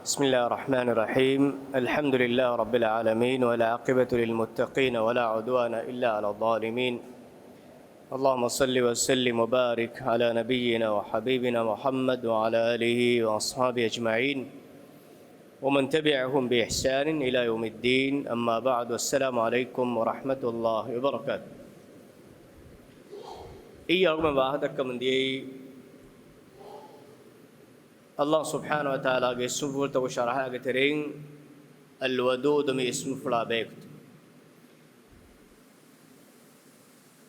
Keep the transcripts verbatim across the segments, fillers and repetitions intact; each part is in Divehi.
بسم الله الرحمن الرحيم. الحمد لله رب العالمين، والعاقبة للمتقين، ولا عدوان إلا على الظالمين. اللهم صل وسلم وبارك على نبينا وحبيبنا محمد وعلى آله وأصحابه أجمعين، ومن تبعهم بإحسان إلى يوم الدين. أما بعد، السلام عليكم ورحمة الله وبركاته. އިއްޔާ އަޅުގަނޑު ވާހަކަ ދައްކަމުން ދިޔައީ، ﷲ ސުބްޙާނަހޫ ވަތަޢާލާގެ އިސްމުފުޅުތަކުގެ ޝަރަޙާގެ ތެރެއިން އަލްވަދޫދު މި އިސްމުފުޅާ ބެހޭގޮތުން.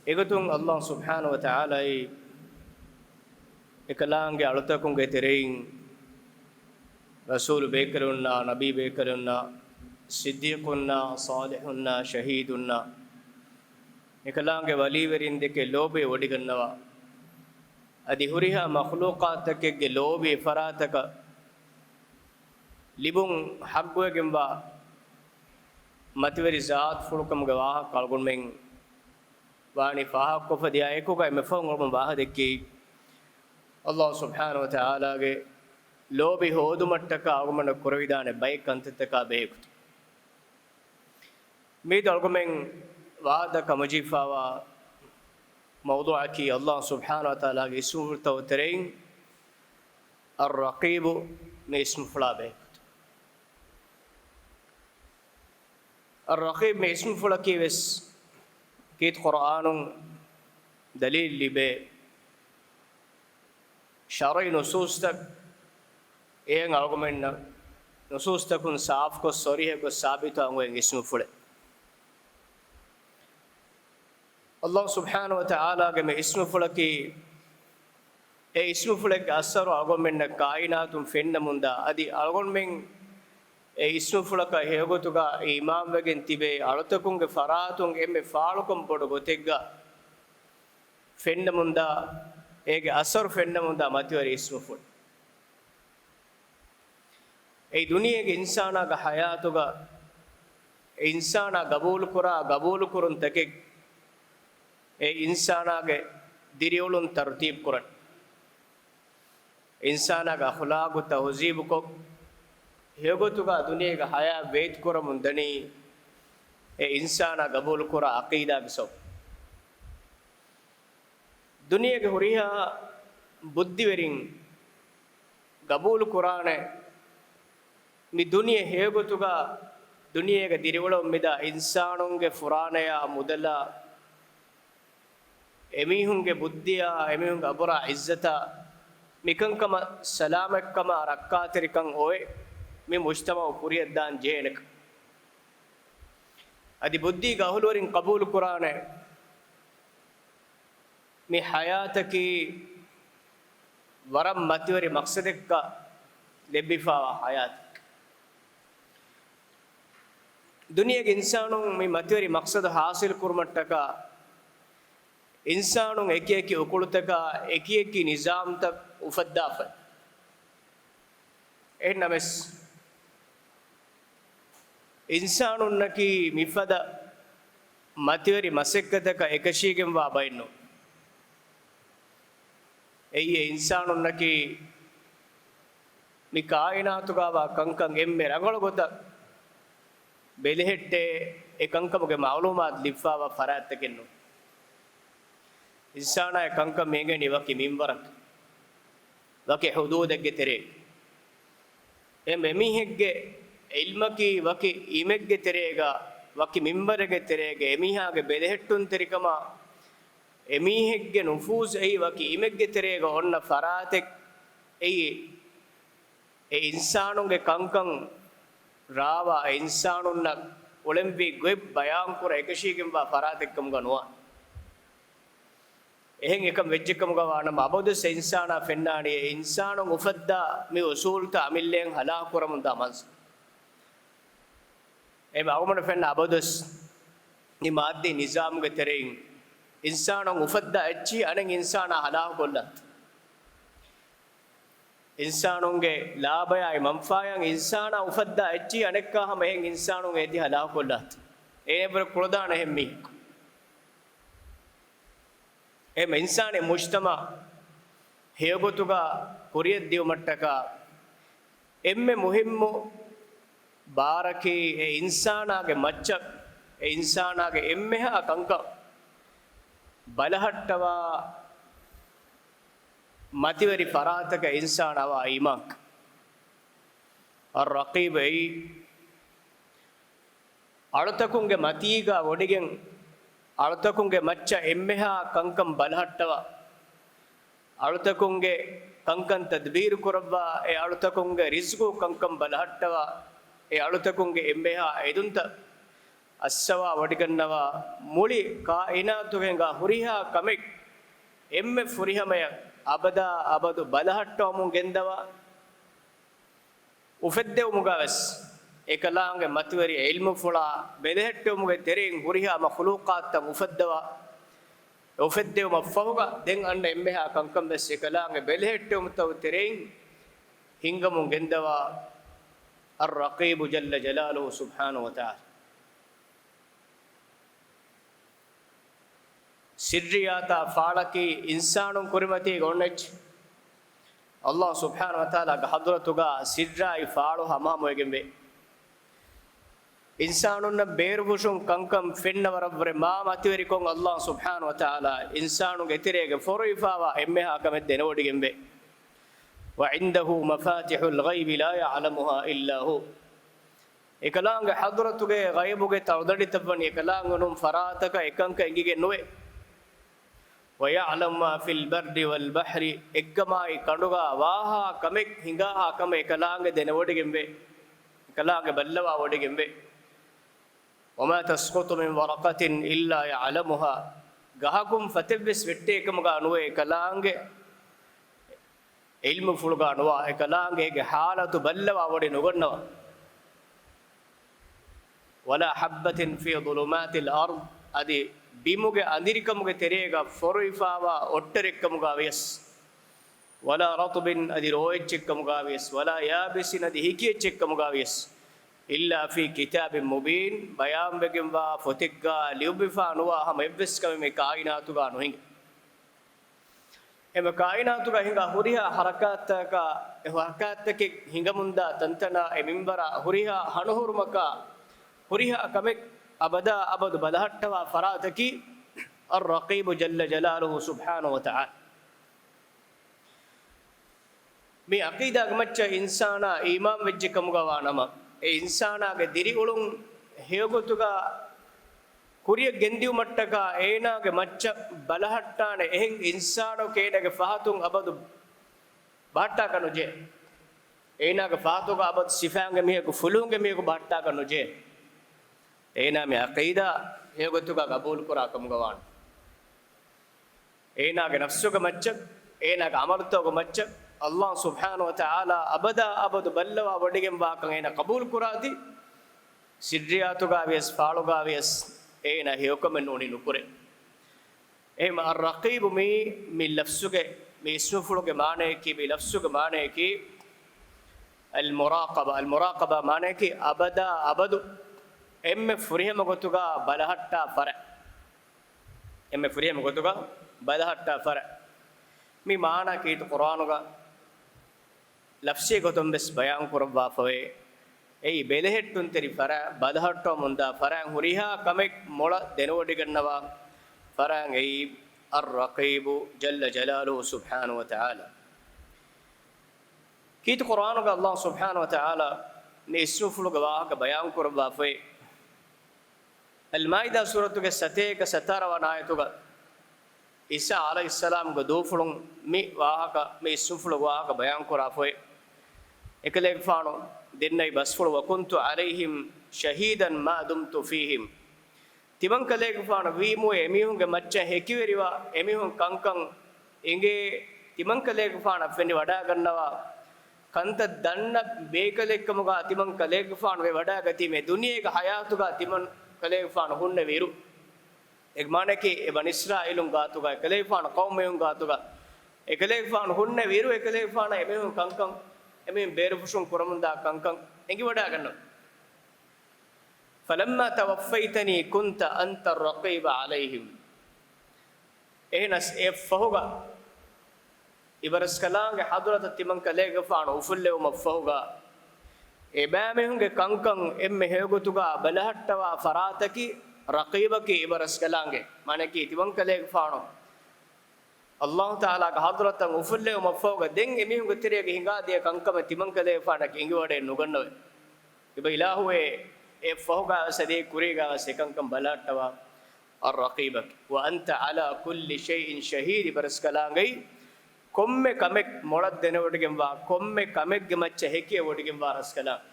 އެގޮތުން ﷲ ސުބްޙާނަހޫ ވަތަޢާލާއީ އެކަލާނގެ އަޅުތަކުންގެ ތެރެއިން ރަސޫލު ބޭކަލުންނާ، ނަބީ ބޭކަލުންނާ، ޞިއްދީޤުންނާ، ޞާލިޙުންނާ، ޝަހީދުންނާ، އެކަލާނގެ ވަލީވެރިންދެކެ ލޯބިވެވޮޑިގަންނަވާ، އަދި ހުރިހާ މަޚްލޫޤާތުތަކެއްގެ ލޯބި އެފަރާތަކަށް ލިބުން ޙައްޤުވެގެންވާ މަތިވެރި ޒާތުފުޅުކަމުގެ ވާހަކަ އަޅުގަނޑުމެން ވާނީ ފާހަގަކޮށްފަ ދިޔަ އެކުގައި މިފަހުން އަޅުގަނޑު ވާހަކަ ދެއްކީ، ﷲ ސުބްޙާނަހޫ ވަތަޢާލާގެ ލޯބި ހޯދުމަށްޓަކާ އަޅުގަނޑު ކުރެވިދާނެ ބައެއް ކަންތައްތަކާ ބެހޭގޮތުން. މިއަދު އަޅުގަނޑުމެން ވާހަކަ ކަމަޖެހިފައިވާ މައުޟޫޢަކީ، ﷲ ސުބްޙާނަހޫ ވަތަޢާލާގެ އިސްމުފުޅުތައް ތެރެއިން އައްރަޤީބު މި އިސްމުފުޅާ ބެހޭގޮތުން. އައްރަޤީބު މި އިސްމުފުޅަކީ ވެސް ކީރިތި ޤުރްއާނުން ދަލީލު ލިބޭ ޝަރުޢީ ނުޞޫޞްތައް، އެހެން އަޅުގަނޑުމެންނަށް ނުޞޫޞްތަކުން ސާފުކޮށް ޞަރީޙަކޮށް ސާބިތުވާން އޮތް އިސްމުފުޅެއް. ﷲ ސުބްޙާނަހޫ ވަތަޢާލާގެ މި އިސްމުފުޅަކީ، އެ އިސްމުފުޅެއްގެ އަސަރު އަޅުގަނޑުމެންނަށް ކާއިނާތުން ފެންނަމުންދާ، އަދި އަޅުގަނޑުމެން އެ އިސްމުފުޅަކަށް ހެޔޮގޮތުގަ އީމާންވެގެން ތިބޭ އަޅުތަކުންގެ ފަރާތުން އެންމެ ފާޅުކަން ބޮޑު ގޮތެއްގަ ފެންނަމުންދާ، އޭގެ އަސަރު ފެންނަމުންދާ މަތިވެރި އިސްމުފުޅެއް. އެއީ ދުނިޔޭގެ އިންސާނާގެ ޙަޔާތުގަ އެ އިންސާނާ ގަބޫލުކުރާ ގަބޫލުކުރުންތަކެއް، އެ އިންސާނާގެ ދިރިއުޅުން ތަރުތީބުކުރަން، އިންސާނާގެ އަޚުލާގު ތަހުޒީބުކޮށް، ހެޔޮގޮތުގަ ދުނިޔޭގެ ޙަޔާތް ވޭތުކުރަމުން ދަނީ، އެ އިންސާނާ ގަބޫލުކުރާ ޢަޤީދާގެ ސަބަބުން. ދުނިޔޭގެ ހުރިހާ ބުއްދިވެރިން ގަބޫލު ކުރާނެ، މި ދުނިޔެ ހެޔޮގޮތުގަ ދުނިޔޭގަ ދިރިއުޅަމުން މިދާ އިންސާނުންގެ ފުރާނަޔާ މުދަލާ، އެމީހުންގެ ބުއްދިޔާ، އެމީހުންގެ އަބުރާ ޢިއްޒަތާ، މިކަންކަމަށް ސަލާމަތްކަމާ ރައްކާތެރިކަން އޮވެ، މި މުޖްތަމަޢު ކުރިއަށްދާން ޖެހޭނެކަން. އަދި ބުއްދީގެ އަހުލުވެރިން ޤަބޫލު ކުރާނެ، މި ޙަޔާތަކީ ވަރަށް މަތިވެރި މަޤްޞަދެއްގަ ލެއްވިފައިވާ ޙަޔާތެއް. ދުނިޔޭގެ އިންސާނުން މި މަތިވެރި މަޤްޞަދު ޙާޞިލް ކުރުމަށްޓަކާ، އިންސާނުން އެކިއެކި އުކުޅުތަކާ އެކިއެކި ނިޒާމްތައް އުފައްދާފަ. އެހެންނަމަވެސް، އިންސާނުންނަކީ މިފަދަ މަތިވެރި މަސައްކަތަކަށް އެކަށީގެންވާ ބައެއްނޫން. އެއީ އެ އިންސާނުންނަކީ މި ކާއިނާތުގަވާ ކަންކަން އެންމެ ރަނގަޅު ގޮތަށް ބެލެހެއްޓޭ، އެ ކަންކަމުގެ މަޢުލޫމާތު ލިބިފައިވާ ފަރާތްތަކެއްނޫން. އިންސާނާގެ ކަންކަން މި އެނގެނީ ވަކި މިންވަރަކަށް، ވަކި ޙުދޫދެއްގެ ތެރޭގަ. އެ އެމީހެއްގެ ޢިލްމަކީ ވަކި އިމެއްގެ ތެރޭގަ، ވަކި މިންވަރެއްގެ ތެރޭގަ، އެމީހާގެ ބެލެހެއްޓުންތެރިކަމާ، އެމީހެއްގެ ނުފޫޒު އެއީ ވަކި އިމެއްގެ ތެރޭގަ އޮންނަ ފަރާތެއް. އެއީ އެ އިންސާނުންގެ ކަންކަން ރާވާ، އެ އިންސާނުންނަށް އުޅެންވީ ގޮތް ބަޔާންކުރާ އެކަށީގެންވާ ފަރާތެއްކަމުގަ ނުވާނެ. އެހެން އެކަން ވެއްޖެކަމުގަ ވާނަމަ، އަބަދުވެސް އެ އިންސާނާ ފެންނާނީ އެ އިންސާނުން އުފައްދާ މި އުސޫލުތައް އަމިއްލައިން ހަލާކުކުރަމުންދާ މަންޒަރު. އެ އަޅުގަނޑަށް ފެންނަ އަބަދުވެސް މި މާއްދީ ނިޒާމުގެ ތެރެއިން އިންސާނުން އުފައްދާ އެއްޗިހި އަނެއް އިންސާނާ ހަލާކުކޮށްލާތި. އިންސާނުންގެ ލާބަޔާއި މަންފާޔަށް އިންސާނާ އުފައްދާ އެއްޗިހި އަނެއްކާ ހަމަ އެހެން އިންސާނުން އޭތި ހަލާކުކޮށްލާތި. އޭނަ އެއްވަރަށް ކުޅަދާނަ އެހެން މީހަކު. އެ އިންސާނީ މުޖްތަމަޢު ހެޔޮގޮތުގަ ކުރިއަށްދިއުމަށްޓަކާ، އެންމެ މުހިއްމު ބާރަކީ އެ އިންސާނާގެ މައްޗަށް، އެ އިންސާނާގެ އެންމެހާ ކަންކަން ބަލަހައްޓަވާ މަތިވެރި ފަރާތަކަށް އިންސާނާ އަވާ އީމާންކަން. އައްރަޤީބު އެއީ އަޅުތަކުންގެ މަތީގަ ވޮޑިގެން، އަޅުތަކުންގެ މައްޗަށް އެންމެހާ ކަންކަން ބަލަހައްޓަވާ، އަޅުތަކުންގެ ކަންކަން ތަދްބީރު ކުރައްވާ، އެ އަޅުތަކުންގެ ރިޒްޤު ކަންކަން ބަލަހައްޓަވާ، އެ އަޅުތަކުންގެ އެންމެހާ އެދުންތައް އައްސަވާ ވޮޑިގަންނަވާ، މުޅި ކާއިނާތުގެ ހިނގާ ހުރިހާ ކަމެއް އެންމެ ފުރިހަމަޔަށް އަބަދާ އަބަދު ބަލަހައްޓަވަމުން ގެންދަވާ، އުފެއްދެވުމުގަވެސް އެކަލާނގެ މަތިވެރި ޢިލްމުފުޅާ ބެލެހެއްޓެވުމުގެ ތެރެއިން ހުރިހާ މަޚުލޫޤާތުތައް އުފައްދަވާ، އެ އުފެއްދެވުމަށްފަހުގަ ދެން އަންނަ އެންމެހާ ކަންކަން ވެސް އެކަލާނގެ ބެލެހެއްޓެވުމުތައް ތެރެއިން ހިންގަމުން ގެންދަވާ އައްރަޤީބު ޖައްލަ ޖަލާލުހު ސުބްޙާނަހު ވަތަޢާލާ. ސިއްރިއްޔާތާ ފާޅަކީ އިންސާނުން ކުރިމަތީގަ އޮންނަ އެއްޗެއް. ﷲ ސުބްޙާނަހު ވަތަޢާލާގެ ޙަޟްރަތުގަ ސިއްރާއި ފާޅު ހަމަހަމަވެގެންވޭ. އިންސާނުންނަށް ބޭރުފުށުން ކަންކަން ފެންނަވަރަށްވުރެ މާ މަތިވެރިކޮށް ﷲ ސުބްޙާނަހު ވަތަޢާލާ އިންސާނުންގެ ތެރޭގަ ފޮރުވިފާވާ އެންމެހާ ކަމެއް ދެނެވޮޑިގެންވޭ. وعنده مفاتح الغيب لا يعلمها إلا هو. އެކަލާނގެ ޙަޟްރަތުގެ ޣައިބުގެ ތަޅުދަނޑިތައް ވަނީ އެކަލާނގެ ނޫން ފަރާތަކަށް އެކަންކަން އެނގިގެން ނުވޭ. ويعلم ما في البر والبحر، އެއްގަމާއި ކަނޑުގަ ވާހާ ކަމެއް ހިނގާހާ ކަމެއް އެކަލާނގެ ދެނެވޮޑިގެންވޭ. އެކަލާނގެ ބައްލަވާ ވޮޑިގެންވޭ. وما تسقط من ورقة إلا يعلمها، ގަހަކުން ފަތެއްވެސް ވެއްޓޭކަމުގަ ނުވޭ އެކަލާނގެ ޢިލްމުފުޅުގަ ނުވާ، އެކަލާނގެ އޭގެ ޙާލަތު ބައްލަވާ ވޮޑި ނުގަންނަވާ. ولا حبة في ظلمات الأرض، އަދި ބިމުގެ އަނދިރިކަމުގެ ތެރޭގަ ފޮރުވިފާވާ އޮއްޓަރެއްކަމުގަ ވިޔަސް، ولا رطب، އަދި ރޯއެއްޗެއްކަމުގަ ވިޔަސް، ولا يابس، އަދި ހިކިއެއްޗެއްކަމުގަ ވިޔަސް، إلا في كتاب مبين، ބަޔާންވެގެންވާ ފޮތެއްގަ ލިޔުއްވިފާ ނުވާ ހަމަ އެއްވެސް ކަމެއް މި ކާއިނާތުގަ ނުހިނގޭ. އެމަ ކާއިނާތުގަ ހިނގާ ހުރިހާ ޙަރަކާތްތަކަކާ، އެ ޙަރަކާތްތަކެއް ހިނގަމުންދާ ތަންތަނާ، އެ މިންވަރާ ހުރިހާ ހަނުހުރުމަކާ، ހުރިހާ ކަމެއް އަބަދާ އަބަދު ބަލަހައްޓަވާ ފަރާތަކީ އައްރަޤީބު ޖައްލަ ޖަލާލުހު ސުބްޙާނަހު ވަތަޢާލާ. މި ޢަޤީދާގެ މައްޗަށް އިންސާނާ އީމާންވެއްޖެ ކަމުގަ ވާނަމަ، އެ އިންސާނާގެ ދިރިއުޅުން ހެޔޮގޮތުގަ ކުރިޔަށް ގެންދިއުމަށްޓަކާ އޭނާގެ މައްޗަށް ބަލަހައްޓާނެ އެހެން އިންސާނަކު އޭނާގެ ފަހަތުން އަބަދު ބަހައްޓާކަށް ނުޖެހޭ. އޭނާގެ ފަހަތުގަ އަބަދު ސިފައިންގެ މީހަކު، ފުލުހުންގެ މީހަކު ބަހައްޓާކަށް ނުޖެހޭ. އޭނާ މި ޢަޤީދާ ހެޔޮގޮތުގަ ގަބޫލުކުރާ ކަމުގަ ވާނެ. އޭނާގެ ނަފްސުގެ މައްޗަށް، އޭނާގެ ޢަމަލުތަކުގެ މައްޗަށް ﷲ ސުބްޙާނަހު ވަތަޢާލާ އަބަދާ އަބަދު ބައްލަވާ ވޮޑިގެންވާކަން އޭނާ ޤަބޫލުކުރާތީ، ސިއްރިއްޔާތުގަ ވިޔަސް ފާޅުގަ ވިޔަސް އޭނާ ހެޔޮކަމެއް ނޫނީ ނުކުރޭ. އެހެން އައްރަޤީބު މީ، މި ލަފްޒުގެ، މި އިސްމުފުޅުގެ މާނަޔަކީ، މި ލަފްޒުގެ މާނަޔަކީ އަލްމުރާޤަބާ. އަލްމުރާޤަބާ މާނަޔަކީ އަބަދާ އަބަދު އެންމެ ފުރިހަމަ ގޮތުގަ ބަލަހައްޓާ ފަރާތް. އެންމެ ފުރިހަމަ ގޮތުގަ ބަލަހައްޓާ ފަރާތް. މި މާނަ ކީރިތި ޤުރްއާނުގަ ލަފްޒީ ގޮތުން ވެސް ބަޔާން ކުރައްވާފަވޭ. އެއީ ބެލެހެއްޓުންތެރި ފަރާތް، ބަލަހައްޓަވަމުންދާ ފަރާތް، ހުރިހާ ކަމެއް މޮޅަށް ދެނެވޮޑިގަންނަވާ ފަރާތް އެއީ އައްރަޤީބު ޖައްލަ ޖަލާލުހު ސުބްޙާނަހު ވަތަޢާލާ. ކީރިތި ޤުރްއާނުގަ ﷲ ސުބްޙާނަހު ވަތަޢާލާ މި އިސްމުފުޅުގެ ވާހަކަ ބަޔާން ކުރައްވާފައި. އަލްމާއިދާ ސޫރަތުގެ ސަތޭކަ ސަތާރަ ވަނަ އާޔަތުގަ ޢީސާ ޢަލައިހިއްސަލާމްގެ ދޫފުޅުން މި ވާހަކަ، މި އިސްމުފުޅުގެ ވާހަކަ ބަޔާން ކުރާފައި. އެކަލޭގެފާނު ދެންނެވި ބަސްފުޅު، وكنت عليهم شهيدا ما دمت فيهم. ތިމަންކަލޭގެފާނު ވީމުއޭ އެމީހުންގެ މައްޗަށް ހެކިވެރިވާ، އެމީހުން ކަންކަން އިނގޭ، ތިމަންކަލޭގެފާނަށް ފެނިވަޑައިގަންނަވާ ކަންތައް ދަންނަ ބޭކަލެއްކަމުގަ ތިމަންކަލޭގެފާނު ވެވަޑައިގަތީމޭ، ދުނިޔޭގެ ޙަޔާތުގަ ތިމަންކަލޭގެފާނު ހުންނެވި އިރު. އޭގެ މާނައަކީ އެ ބަނީ އިސްރާއީލުން ގާތުގަ، އެކަލޭގެފާނު ޤައުމުމީހުން ގާތުގަ، އެކަލޭގެފާނު ހުންނެވި އިރު، އެކަލޭގެފާނަށް އެމީހުން ކަންކަން، އެމީހުން ބޭރުފުށުން ކުރަމުންދާ ކަންކަން އެނގިވަޑައިގަންނަވާ. فلما توفيتني كنت أنت الرقيب عليهم. އެހެނަސް އެއަށްފަހުގަ، އިބަރަސްކަލާނގެ ޙަޟްރަތަށް ތިމަންކަލޭގެފާނު އުފުއްލެވުމަށްފަހުގަ، އެބައިމީހުންގެ ކަންކަން އެންމެ ހެޔޮގޮތުގަ ބަލަހައްޓަވާ ފަރާތަކީ ރަޤީބަކީ އެބަ ރަސްކަލާނގެ، މާނައަކީ ތިމަންކަލޭގެފާނު އައްލާހު ތަޢާލާގެ ޙަޟްރަތަށް އުފުއްލެވުމަށްފަހުގަ ދެން އެމީހުންގެ ތެރޭގަ ހިނގާދިޔަ ކަންކަމެއް ތިމަންކަލޭގެފާނަކީ އެނގިވަޑައެއް ނުގަންނަވައި. އެބަ އިލާހުއޭ، އެއަށްފަހުގަވެސް އެދޭ ކުރީގަވެސް އެކަންކަން ބަލަހައްޓަވާ އައްރަޤީބަކީ. وأنت على كل شيء شهيد، އެބަ ރަސްކަލާނގެއީ ކޮންމެ ކަމެއް މޮޅަށް ދެނެވޮޑިގެންވާ، ކޮންމެ ކަމެއްގެ މައްޗަށް ހެކިވެވޮޑިގެންވާ ރަސްކަލާނގެ.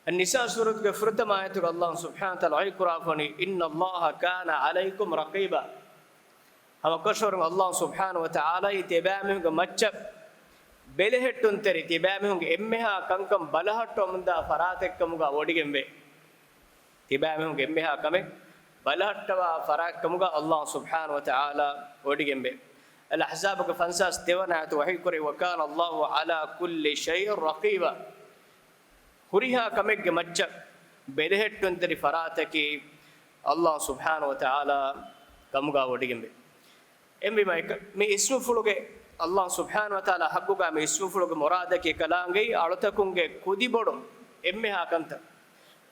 އައްނިސާ ސޫރަތުގެ ފުރަތަމަ އާޔަތުގަ އައްލާހު ސުބްޙާނަހު ވަތަޢާލާ ވަޙީކުރާފަނީ، إن الله كان عليكم رقيبا. ހަމަކަށަވަރުން އައްލާހު ސުބްޙާނަހު ވަތަޢާލާއީ ތިބާމީހުންގެ މައްޗަށް ބެލެހެއްޓުންތެރި، ތިބާމީހުންގެ އެންމެހާ ކަންކަން ބަލަހައްޓަވަމުންދާ ފަރާތެއްކަމުގަ ވޮޑިގެންވޭ. ތިބާމީހުންގެ އެންމެހާ ކަމެއް ބަލަހައްޓަވާ ފަރާތްކަމުގަ އައްލާހު ސުބްޙާނަހު ވަތަޢާލާ ވޮޑިގެންވޭ. އަލްއަޙްޒާބުގެ ފަންސާސް ދެވަނަ އާޔަތު ވަޙީކުރޭ، وكان الله على كل شيء رقيبا. ހުރިހާ ކަމެއްގެ މައްޗަށް ބެލެހެއްޓުންތެރި ފަރާތަކީ އައްލާހު ސުބްޙާނަހު ވަތަޢާލާ ކަމުގަ ވޮޑިގެންވޭ. އެހެންވީމަ، މި އިސްމުފުޅުގެ، އައްލާހު ސުބްޙާނަހު ވަތަޢާލާ ޙައްޤުގަ މި އިސްމުފުޅުގެ މުރާދަކީ އެކަލާނގެއީ އަޅުތަކުންގެ ކުދިބޮޑު އެންމެހާ ކަންތައް،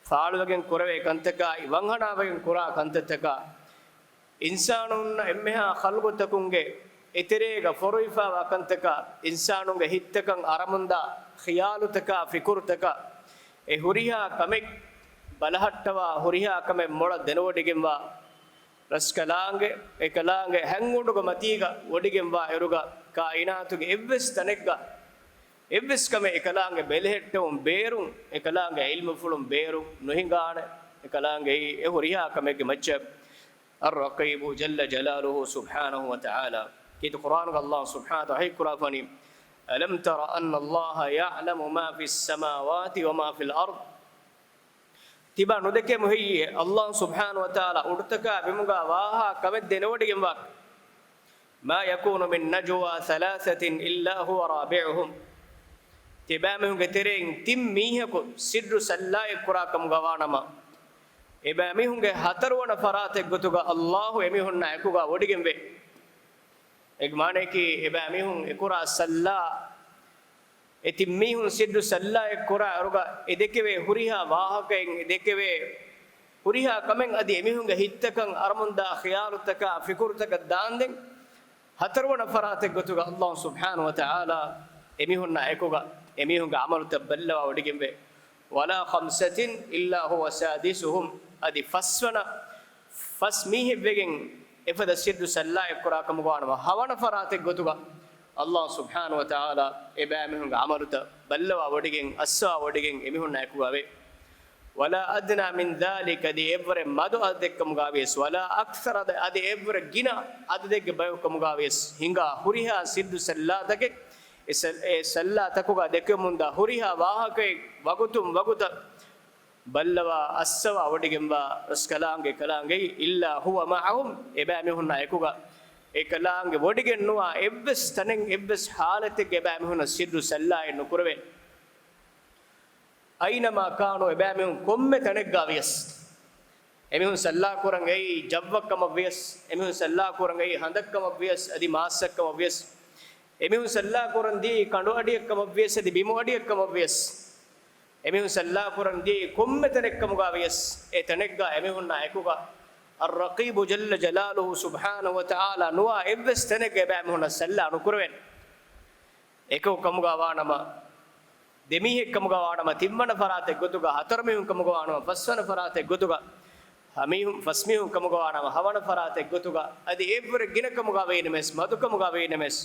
ފާޅުވެގެން ކުރެވޭ ކަންތަކާއި، ވަންހަނާވެގެން ކުރާ ކަންތައްތަކާ، އިންސާނުންނަށް އެންމެހާ ޚަލްޤުތަކުންގެ އެތެރޭގަ ފޮރުވިފައިވާ ކަންތަކާ، އިންސާނުންގެ ހިތްތަކަށް އަރަމުންދާ ޚިޔާލުތަކާ، ފިކުރުތަކާ، އެ ހުރިހާ ކަމެއް ބަލަހައްޓަވާ، ހުރިހާ ކަމެއް މޮޅަށް ދެނެވޮޑިގެންވާ، ރަސްކަލާނގެ، އެކަލާނގެ ހަތް އުޑުގެ މަތީގަ ވޮޑިގެންވާ އިރުގަ، ކާއިނާތުގެ އެއްވެސް ތަނެއްގަ އެއްވެސް ކަމެއް އެކަލާނގެ ބެލެހެއްޓެވުން ބޭރުން، އެކަލާނގެ ޢިލްމުފުޅުން ބޭރުން ނުހިނގާނެ. އެކަލާނގެއީ އެ ހުރިހާ ކަމެއްގެ މައްޗަށް އައްރަޤީބު ޖައްލަ ޖަލާލުހު ސުބްޙާނަހު ވަތަޢާލާ. ކީރިތި ޤުރްއާނުގަ އައްލާހު ސުބްޙާނަހު ވަތަޢާލާ ވަޙީކުރާފަނީ، ألم تر أن الله يعلم ما في السماوات وما في الأرض. ތިބާ ނުދެކެމު ހެއްޔޭ އައްލާހު ސުބްޙާނަހު ވަތަޢާލާ އުޑުތަކާ ބިމުގާ ވާހާ ކަމެއް ދެނެވޮޑިގެންވާކަން؟ ما يكون من نجوى ثلاثة إلا هو رابعهم. ތިބާމީހުންގެ ތެރެއިން ތިން މީހަކު ސިއްރު ސައްލާއެއް ކުރާ ކަމުގަ ވާނަމަ، އެބައިމީހުންގެ ހަތަރުވަނަ ފަރާތެއް ގޮތުގަ އައްލާހު އެމީހުންނާ އެކުގަ ވޮޑިގެންވޭ. އޭގެ މާނަޔަކީ، އެބައިމީހުން އެކުރާ ސައްލާ، އެ ތިން މީހުން ސިއްރު ސައްލާއެއް ކުރާ އިރުގަ އެ ދެކެވޭ ހުރިހާ ވާހަކައެއް، އެ ދެކެވޭ ހުރިހާ ކަމެއް އަދި އެމީހުންގެ ހިތްތަކަށް އަރަމުންދާ ޚިޔާލުތަކާ، ފިކުރުތަކަށް ދާންދެން، ހަތަރުވަނަ ފަރާތެއް ގޮތުގަ އައްލާހު ސުބްޙާނަހު ވަތަޢާލާ އެމީހުންނާ އެކުގަ އެމީހުންގެ ޢަމަލުތައް ބައްލަވާ ވޮޑިގެންވޭ. ولا خمسة إلا هو سادسهم. އަދި ފަސްވަނަ، ފަސް މީހެއްވެގެން އެފަދަ ސިއްރު ސައްލާއެއް ކުރާ ކަމުގަ ވާނަމަ، ހަވަނަ ފަރާތެއް ގޮތުގަ އައްލާހު ސުބްޙާނަހު ވަތަޢާލާ އެބައިމީހުންގެ ޢަމަލުތައް ބައްލަވާ ވޮޑިގެން، އައްސަވާ ވޮޑިގެން އެމީހުންނާ އެކުގަ ވޭ. ولا أدنى من ذلك، އަދި އެއަށްވުރެ މަދު އަދަދެއްކަމުގަ ވިޔަސް، ولا أكثر، އަދި އެއަށްވުރެ ގިނަ އަދަދެއްގެ ބަޔަކުކަމުގަ ވިޔަސް، ހިނގާ ހުރިހާ ސިއްރު ސައްލާތަކެއް، އެ ސަ-، އެ ސައްލާތަކުގަ ދެކެމުންދާ ހުރިހާ ވާހަކައެއް ވަގުތުން ވަގުތަށް ބައްލަވާ އައްސަވާ ވޮޑިގެންވާ ރަސްކަލާނގެ ކަލާނގެއީ، إلا هو معهم، އެބައިމީހުންނާ އެކުގަ، އެކަލާނގެ ވޮޑިގެން ނުވާ އެއްވެސް ތަނެއް، އެއްވެސް ޙާލަތެއްގަ އެބައިމީހުންނަށް ސިއްރު ސައްލާއެއް ނުކުރެވޭނެ. أينما كانوا، އެބައިމީހުން ކޮންމެ ތަނެއްގަ ވިޔަސް. އެމީހުން ސައްލާކުރަން އެއީ ޖައްވަށް ކަމަށް ވިޔަސް، އެމީހުން ސައްލާކުރަން އެއީ ހަނދަށް ކަމަށް ވިޔަސް، އަދި މާއްސަށް ކަމަށް ވިޔަސް، އެމީހުން ސައްލާކުރަން ދިޔައީ ކަނޑުއަޑިއަށް ކަމަށް ވިޔަސް، އަދި ބިމުއަޑިއަށް ކަމަށް ވިޔަސް، އެމީހުން ސައްލާކުރަން ދިޔައީ ކޮންމެ ތަނެއްކަމުގަ ވިޔަސް، އެ ތަނެއްގަ އެމީހުންނާ އެކުގަ، އައްރަޤީބު ޖައްލަ ޖަލާލުހު ސުބްޙާނަހު ވަތަޢާލާ ނުވާ އެއްވެސް ތަނެއްގަ އެބައިމީހުންނަށް ސައްލާ ނުކުރެވޭނެ. އެކަކު ކަމުގަ ވާނަމަ، ދެމީހެއް ކަމުގަ ވާނަމަ، ތިންވަނަ ފަރާތެއް ގޮތުގަ، ހަތަރު މީހުން ކަމުގަ ވާނަމަ، ފަސްވަނަ ފަރާތެއް ގޮތުގަ، ހަ މީހުން، ފަސް މީހުން ކަމުގަ ވާނަމަ، ހަވަނަ ފަރާތެއް ގޮތުގަ، އަދި އެއަށްވުރެ ގިނަ ކަމުގަ ވޭނަމަވެސް، މަދު ކަމުގަ ވޭނަމަވެސް،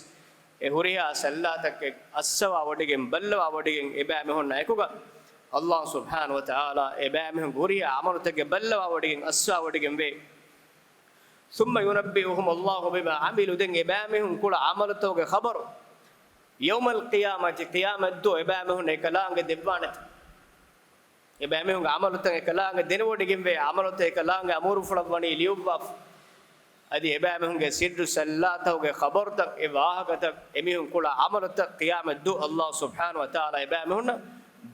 އެ ހުރިހާ ސައްލާތަކެއް އައްސަވާ ވޮޑިގެން، ބައްލަވާ ވޮޑިގެން، އެބައިމީހުންނާ އެކުގަ، އައްލާހު ސުބްޙާނަހު ވަތަޢާލާ އެބައިމީހުންގެ ހުރިހާ ޢަމަލުތަކެއް ބައްލަވާ ވޮޑިގެން، އައްސަވާ ވޮޑިގެން ވޭ. ثم ينبئهم الله بما عملوا، ދެން އެބައިމީހުން ކުޅަ ޢަމަލުތަކުގެ ޚަބަރު، يوم القيامة، ޤިޔާމަތްދުވަހު އެބައިމީހުން އެކަލާނގެ ދެއްވާނެތެ. އެބައިމީހުންގެ ޢަމަލުތައް އެކަލާނގެ ދެނެވޮޑިގެންވޭ، ޢަމަލުތައް އެކަލާނގެ އަމުރުފުޅަށް ވަނީ ލިޔުއްވާފަ. އަދި އެބައިމީހުންގެ ސިއްރު ސައްލާތަކުގެ ޚަބަރުތައް، އެ ވާހަކަތައް، އެމީހުން ކުޅަ ޢަމަލުތައް ޤިޔާމަތްދުވަހު އައްލާހު ސުބްޙާނަހު ވަތަޢާލާ އެބައިމީހުންނަށް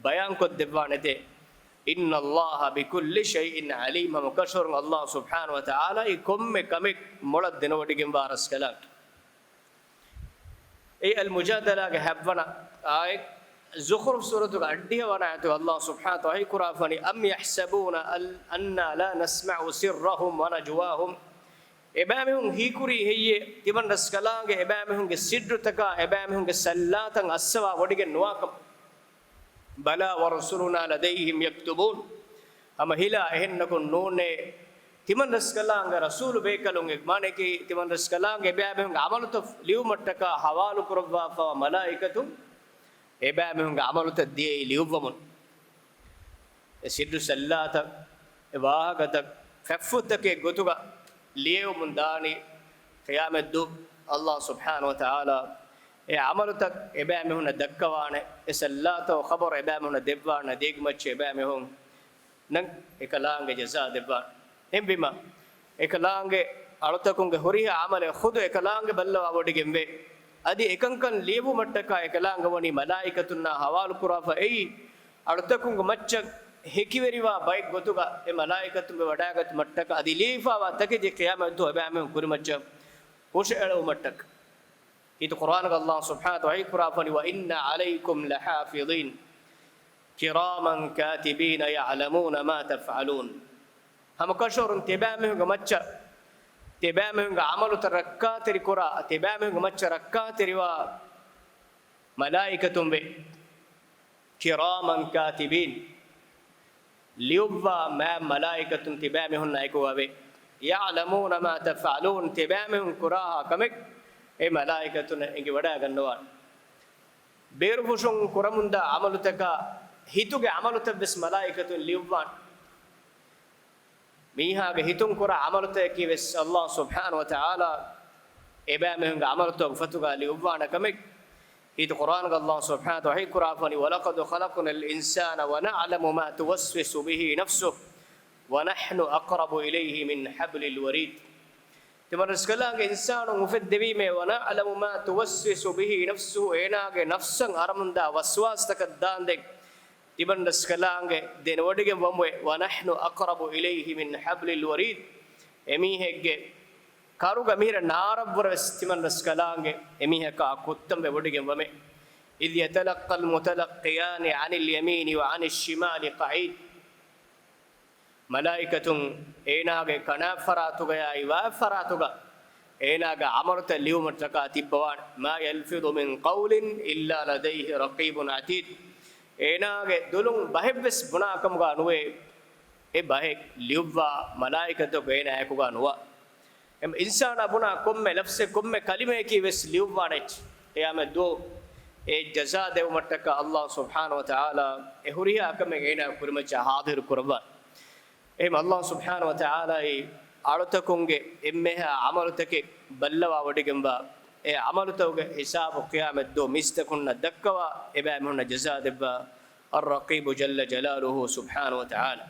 ބަޔާންކޮށްދެއްވާނެތެ. إن الله بكل شيء عليم، ހަމަކަށަވަރުން އައްލާހު ސުބްޙާނަހު ވަތަޢާލާއީ ކޮންމެ ކަމެއް މޮޅަށް ދެނެވޮޑިގެންވާ ރަސްކަލާނގެ. އެއީ އަލްމުޖާދަލާގެ ހަތްވަނަ އާޔަތް. ޒުޚްރުފް ސޫރަތުގެ އަށްޑިހަ ވަނަ އާޔަތުގަ ﷲ ސުބްޙާނަހު ވަތަޢާލާ ވަޙީކުރާފަނީ، أَمْ يَحْسَبُونَ أَنْ، أَنَّا لَا نَسْمَعُ سِرَّهُمْ وَنَجْوَاهُمْ. އެބައިމީހުން ހީކުރީ ހެއްޔޭ؟ ތިމަން ރަސްކަލާނގެ އެބައިމީހުންގެ ސިއްރުތަކާ އެބައިމީހުންގެ ސައްލާތައް އައްސަވާ ވޮޑިގެން ނުވާކަމަށް. بَلَىٰ وَرُسُلُنَا لَدَيْهِمْ يَكْتُبُونَ. ހަމަހިލާ އެހެންނަކުން ނޫނޭ، ތިމަން ރަސްކަލާނގެ ރަސޫލު ބޭކަލުން، މާނައަކީ ތިމަން ރަސްކަލާނގެ އެބައިމީހުންގެ ޢަމަލުތައް ލިޔުމަށްޓަކާ ހަވާލުކުރައްވާފަވާ މަލާއިކަތުން އެބައިމީހުންގެ ޢަމަލުތައް ދިޔައީ ލިޔުއްވަމުން. އެ ސިއްރު ސައްލާތައް، އެ ވާހަކަތައް، ފަތްފުށްތަކެއް ގޮތުގަ ލިޔެވުމުން ދާނީ ޤިޔާމަތްދުވަހު ﷲ ސުބްޙާނަހު ވަތަޢާލާ އެ ޢަމަލުތައް އެބައިމީހުންނަށް ދައްކަވާނެ، އެ ސައްލާތައް ޚަބަރު އެބައިމީހުންނަށް ދެއްވާނެ، ދޭގެ މައްޗަށް އެބައިމީހުންނަށް އެކަލާނގެ ޖަޒާ ދެއްވާނެ. އެހެންވީމަ، އެކަލާނގެ އަޅުތަކުންގެ ހުރިހާ ޢަމަލެއް ޚުދު އެކަލާނގެ ބައްލަވާ ވޮޑިގެންވޭ. އަދި އެކަންކަން ލިޔެވުމަށްޓަކާ އެކަލާނގެ ވަނީ މަލާއިކަތުންނާ ހަވާލުކުރާފަ އެއީ، އަޅުތަކުންގެ މައްޗަށް ހެކިވެރިވާ ބައެއް ގޮތުގަ އެ މަލާއިކަތުން ވެވަޑައިގަތުމަށްޓަކާ އަދި ލިޔެފަވާ ތަކެތި ޤިޔާމަތްދުވަހު އެބައިމީހުން ކުރިމައްޗަށް ހުށައެޅުމަށްޓަކާ. ކީރިތި ޤުރްއާނުގަ ﷲ ސުބްޙާނަހު ވަތަޢާލާ ވަޙީކުރާފަނީ، وَإِنَّ عَلَيْكُمْ لَحَافِظِينَ كِرَامًا كَاتِبِينَ يَعْلَمُونَ مَا تَفْعَلُونَ. ހަމަކަށަވަރުން ތިބާމީހުންގެ މައްޗަށް، ތިބާމީހުންގެ ޢަމަލުތައް ރައްކާތެރިކުރާ، ތިބާމީހުންގެ މައްޗަށް ރައްކާތެރިވާ މަލާއިކަތުން ވޭ. كِرَامًا كَاتِبِينَ، ލިޔުއްވާ މާތް މަލާއިކަތުން ތިބާމީހުންނާ އެކުގަ ވޭ. يَعْلَمُونَ مَا تَفْعَلُونَ، ތިބާމީހުން ކުރާހާ ކަމެއް އެ މަލާއިކަތުންނަށް އެނގިވަޑައިގަންނަވާނެ. ބޭރުފުށުން ކުރަމުންދާ ޢަމަލުތަކާ، ހިތުގެ ޢަމަލުތައް ވެސް މަލާއިކަތުން ލިޔުއްވާނެ. މީހާގެ ހިތުން ކުރާ ޢަމަލުތަކަކީ ވެސް ﷲ ސުބްޙާނަހު ވަތަޢާލާ އެބައިމީހުންގެ ޢަމަލުތަކުގެ ފަތުގަ ލިޔުއްވާނެ ކަމެއް. ކީރިތި ޤުރްއާނުގަ ﷲ ސުބްޙާނަހު ވަތަޢާލާ ވަޙީކުރާފަނީ، وَلَقَدْ خَلَقْنَا الْإِنسَانَ وَنَعْلَمُ مَا تُوَسْوِسُ بِهِ نَفْسُهُ وَنَحْنُ أَقْرَبُ إِلَيْهِ مِنْ حَبْلِ الْوَرِيدِ. ތިމަން ރަސްކަލާނގެ އިންސާނުން އުފެއްދެވީމޭ، وَنَعْلَمُ مَا تُوَسْوِسُ بِهِ نَفْسُهُ، އޭނާގެ ނަފްސަށް އަރަމުންދާ ވަސްވާސްތަކަށް ދާންދެން ތިމަން ރަސްކަލާނގެ ދެނެވޮޑިގެން ވަމުވެ، وَنَحْنُ أَقْرَبُ إِلَيْهِ مِنْ حَبْلِ الْوَرِيدِ. އެމީހެއްގެ ކަރުގަ މިހިރަ ނާރަށްވުރެ ވެސް ތިމަން ރަސްކަލާނގެ އެމީހަކާ ކުއްތަންވެ ވޮޑިގެން ވަމެ. إِذْ يَتَلَقَّى الْمُتَلَقِّيَانِ عَنِ الْيَمِينِ وَعَنِ الشِّمَالِ قَعِيدٌ. މަލާއިކަތުން އޭނާގެ ކަނާތްފަރާތުގަޔާއި ވާތްފަރާތުގަ އޭނާގެ ޢަމަލުތައް ލިޔުމަށްޓަކާ ތިއްބަވާނެ. مَا يَلْفِظُ مِنْ قَوْلٍ إِلَّا لَدَيْهِ رَقِيبٌ عَتِيدٌ. އޭނާގެ ދުލުން ބަހެއްވެސް ބުނާ ކަމުގަ ނުވޭ، އެ ބަހެއް ލިޔުއްވާ މަލާއިކަތަކު އޭނާ އެކުގަ ނުވާ. އެމް އިންސާނާ ބުނާ ކޮންމެ ލަފްޒެއް، ކޮންމެ ކަލިމައަކީ ވެސް ލިޔުއްވާނެ އެއްޗެއް. ޤިޔާމަތްދުވަހު އެ ޖަޒާ ދެވުމަށްޓަކާ ﷲ ސުބްޙާނަހު ވަތަޢާލާ އެ ހުރިހާ ކަމެއް އޭނާ ކުރިމައްޗަށް ޙާޟިރު ކުރައްވާނެ. އެހެން ﷲ ސުބްޙާނަހު ވަތަޢާލާ އަޅުތަކުންގެ އެންމެހާ ޢަމަލުތަކެއް ބައްލަވާ ވޮޑިގެންވާ، އެ ޢަމަލުތަކުގެ ހިސާބު ޤިޔާމަތްދުވަހު މީސްތަކުންނަށް ދައްކަވާ، އެބައިމީހުންނަށް ޖަޒާ ދެއްވާ އައްރަޤީބު ޖައްލަ ޖަލާލުހު ސުބްޙާނަހު ވަތަޢާލާ.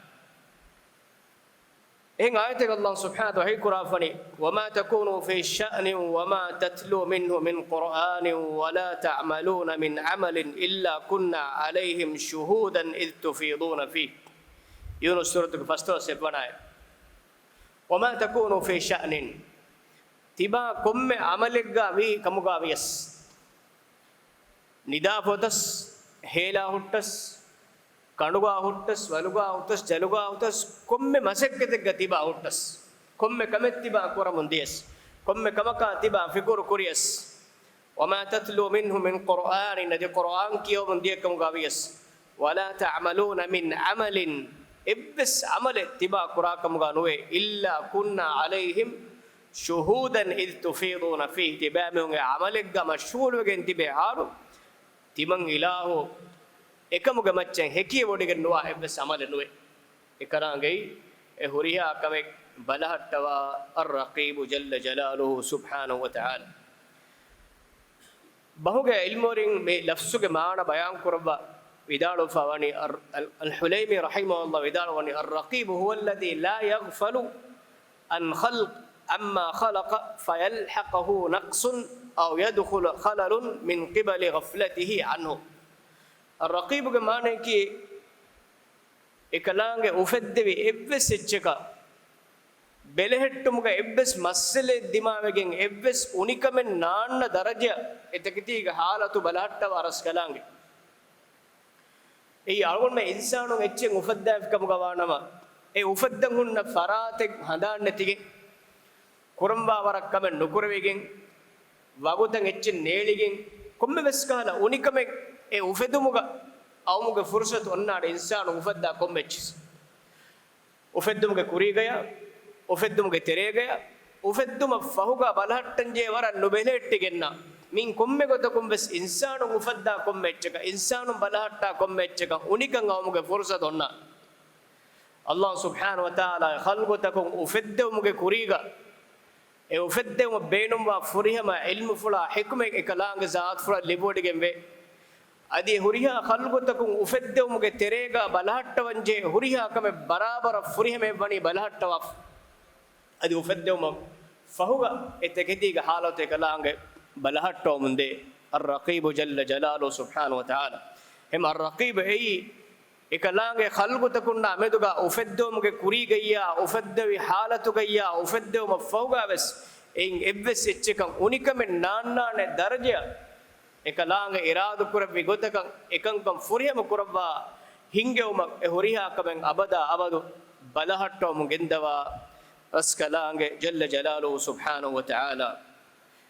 އެހެން އާޔަތެއް ﷲ ސުބްޙާނަހު ވަތަޢާލާ ވަޙީކުރާފަނީ، وَمَا تَكُونُوا فِي شَأْنٍ وَمَا تَتْلُوا مِنْهُ مِنْ قُرْآنٍ وَلَا تَعْمَلُونَ مِنْ عَمَلٍ إِلَّا كُنَّا عَلَيْكُمْ شُهُودًا إِذْ تُفِيضُونَ فِيهِ. ޔޫނުސް ސޫރަތުގެ ފަސްދޮޅަސް އެއްވަނަ އާޔަތް. وَمَا تَكُونُوا فِي شَأْنٍ، ތިބާ ކޮންމެ ޢަމަލެއްގަ ވީ ކަމުގަ ވިޔަސް، ނިދާފަ އޮތަސް، ހޭލާ ހުއްޓަސް، ކަނޑުގަ ހުއްޓަސް، ވަލުގަ ހުއްޓަސް، ޖަލުގަ ހުއްޓަސް، ކޮންމެ މަސައްކަތެއްގަ ތިބާ ހުއްޓަސް، ކޮންމެ ކަމެއް ތިބާ ކުރަމުން ދިޔަސް، ކޮންމެ ކަމަކާ ތިބާ ފިކުރު ކުރިޔަސް، وَمَا تَتْلُو مِنْهُ مِنْ قُرْآنٍ، އަދި ޤުރްއާން ކިޔަވަމުން ދިޔަ ކަމުގަ ވިޔަސް، وَلَا تَعْمَلُونَ مِنْ عَمَلٍ، އެއްވެސް ޢަމަލެއް ތިބާ ކުރާ ކަމުގަ ނުވޭ، إِلَّا كُنَّا عَلَيْكُمْ شُهُودًا إِذْ تُفِيضُونَ فِيهِ، ތިބާމީހުން އެ ޢަމަލެއްގަ މަޝްޣޫލުވެގެން ތިބޭ ޙާލު، ތިމަން އިލާހު އެކަމުގެ މައްޗަށް ހެކިވޮޑިގެން ނުވާ އެއްވެސް ޢަމަލެއް ނުވޭ. އެކަރާނގައި އެ ހުރިހާ ކަމެއް ބަލަހައްޓަވާ އައްރަޤީބު ޖައްލަ ޖަލާލުހު ސުބްޙާނަހު ވަތަޢާލާ. ބަހުގެ ޢިލްމުވެރިން މި ލަފްޒުގެ މާނަ ބަޔާން ކުރައްވާ ވިދާޅުވެފަ ވަނީ، އަލް-، އަލް-، އަލް-ޙުލައިމީ ރަޙިމަހުﷲ ވިދާޅުވަނީ، الرقيب هو الذي لا يغفل عن خلق عما خلق فيلحقه نقص أو يدخل خلل من قبل غفلته عنه. އައްރަޤީބުގެ މާނައަކީ، އެކަލާނގެ އުފެއްދެވި އެއްވެސް އެއްޗަކަށް ބެލެހެއްޓުމުގަ އެއްވެސް މައްސަލައެއް ދިމާވެގެން އެއްވެސް އުނިކަމެއް ނާންނަ ދަރަޖައަށް އެތަކެތީގެ ޙާލަތު ބަލަހައްޓަވާ ރަސްކަލާނގެ. އެއީ އަޅުގަނޑުމެން އިންސާނުން އެއްޗެއް އުފައްދާފި ކަމުގަ ވާނަމަ، އެ އުފައްދަން ހުންނަ ފަރާތެއް ހަނދާން ނެތިގެން، ކުރަންވާ ވަރަށް ކަމެއް ނުކުރެވިގެން، ވަގުތަށް އެއްޗެއް ނޭޅިގެން، ކޮންމެ ވެސް ކަހަލަ އުނިކަމެއް އެ އުފެދުމުގަ އައުމުގެ ފުރުސަތު އޮންނާނެ އިންސާނުން އުފައްދާ ކޮންމެ އެއްޗެއް. އުފެއްދުމުގެ ކުރީގަޔާ، އުފެއްދުމުގެ ތެރޭގަޔާ، އުފެއްދުމަށް ފަހުގަ ބަލަހައްޓަންޖެހޭ ވަރަށް ނުބެލެހެއްޓިގެންނަ، މިއިން ކޮންމެ ގޮތަކުން ވެސް އިންސާނުން އުފައްދާ ކޮންމެ އެއްޗަކަށް، އިންސާނުން ބަލަހައްޓާ ކޮންމެ އެއްޗަކަށް އުނިކަން އައުމުގެ ފުރުސަތު އޮންނާނެ. އައްލާހު ސުބްޙާނަހު ވަތަޢާލާ ޚަލްޤުތަކުން އުފެއްދެވުމުގެ ކުރީގަ، އެ އުފެއްދެވުމަށް ބޭނުންވާ ފުރިހަމަ ޢިލްމުފުޅާ ޙިކްމަތް އެކަލާނގެ ޒާތުފުޅަށް ލިބިވޮޑިގެންވޭ. އަދި އެ ހުރިހާ ޚަލްޤުތަކުން އުފެއްދެވުމުގެ ތެރޭގަ ބަލަހައްޓަވަންޖެހޭ ހުރިހާ ކަމެއް ބަރާބަރަށް ފުރިހަމައެއްވަނީ ބަލަހައްޓަވާފަ. އަދި އުފެއްދެވުމަށް ފަހުގަ އެ ތެކެތީގެ ޙާލަތު އެކަލާނގެ ބަލަހައްޓަވަމުންދޭ. އައްރަޤީބު ޖައްލަ ޖަލާލުހު ސުބްޙާނަހު ވަތަޢާލާ. އެހެން އައްރަޤީބު އެއީ އެކަލާނގެ ޚަލްޤުތަކުންނާ މެދުގަ އުފެއްދެވުމުގެ ކުރީގައްޔާ، އުފެއްދެވި ޙާލަތުގައްޔާ، އުފެއްދެވުމަށް ފަހުގަ ވެސް އެއިން އެއްވެސް އެއްޗަކަށް އުނިކަމެއް ނާންނާނެ ދަރަޖައަށް އެކަލާނގެ އިރާދަކުރެއްވި ގޮތަކަށް އެކަންކަން ފުރިހަމަ ކުރައްވާ ހިންގެވުމަށް އެ ހުރިހާ ކަމެއް އަބަދާ އަބަދު ބަލަހައްޓަވަމުން ގެންދަވާ ރަސްކަލާނގެ ޖައްލަ ޖަލާލުހު ސުބްޙާނަހު ވަތަޢާލާ.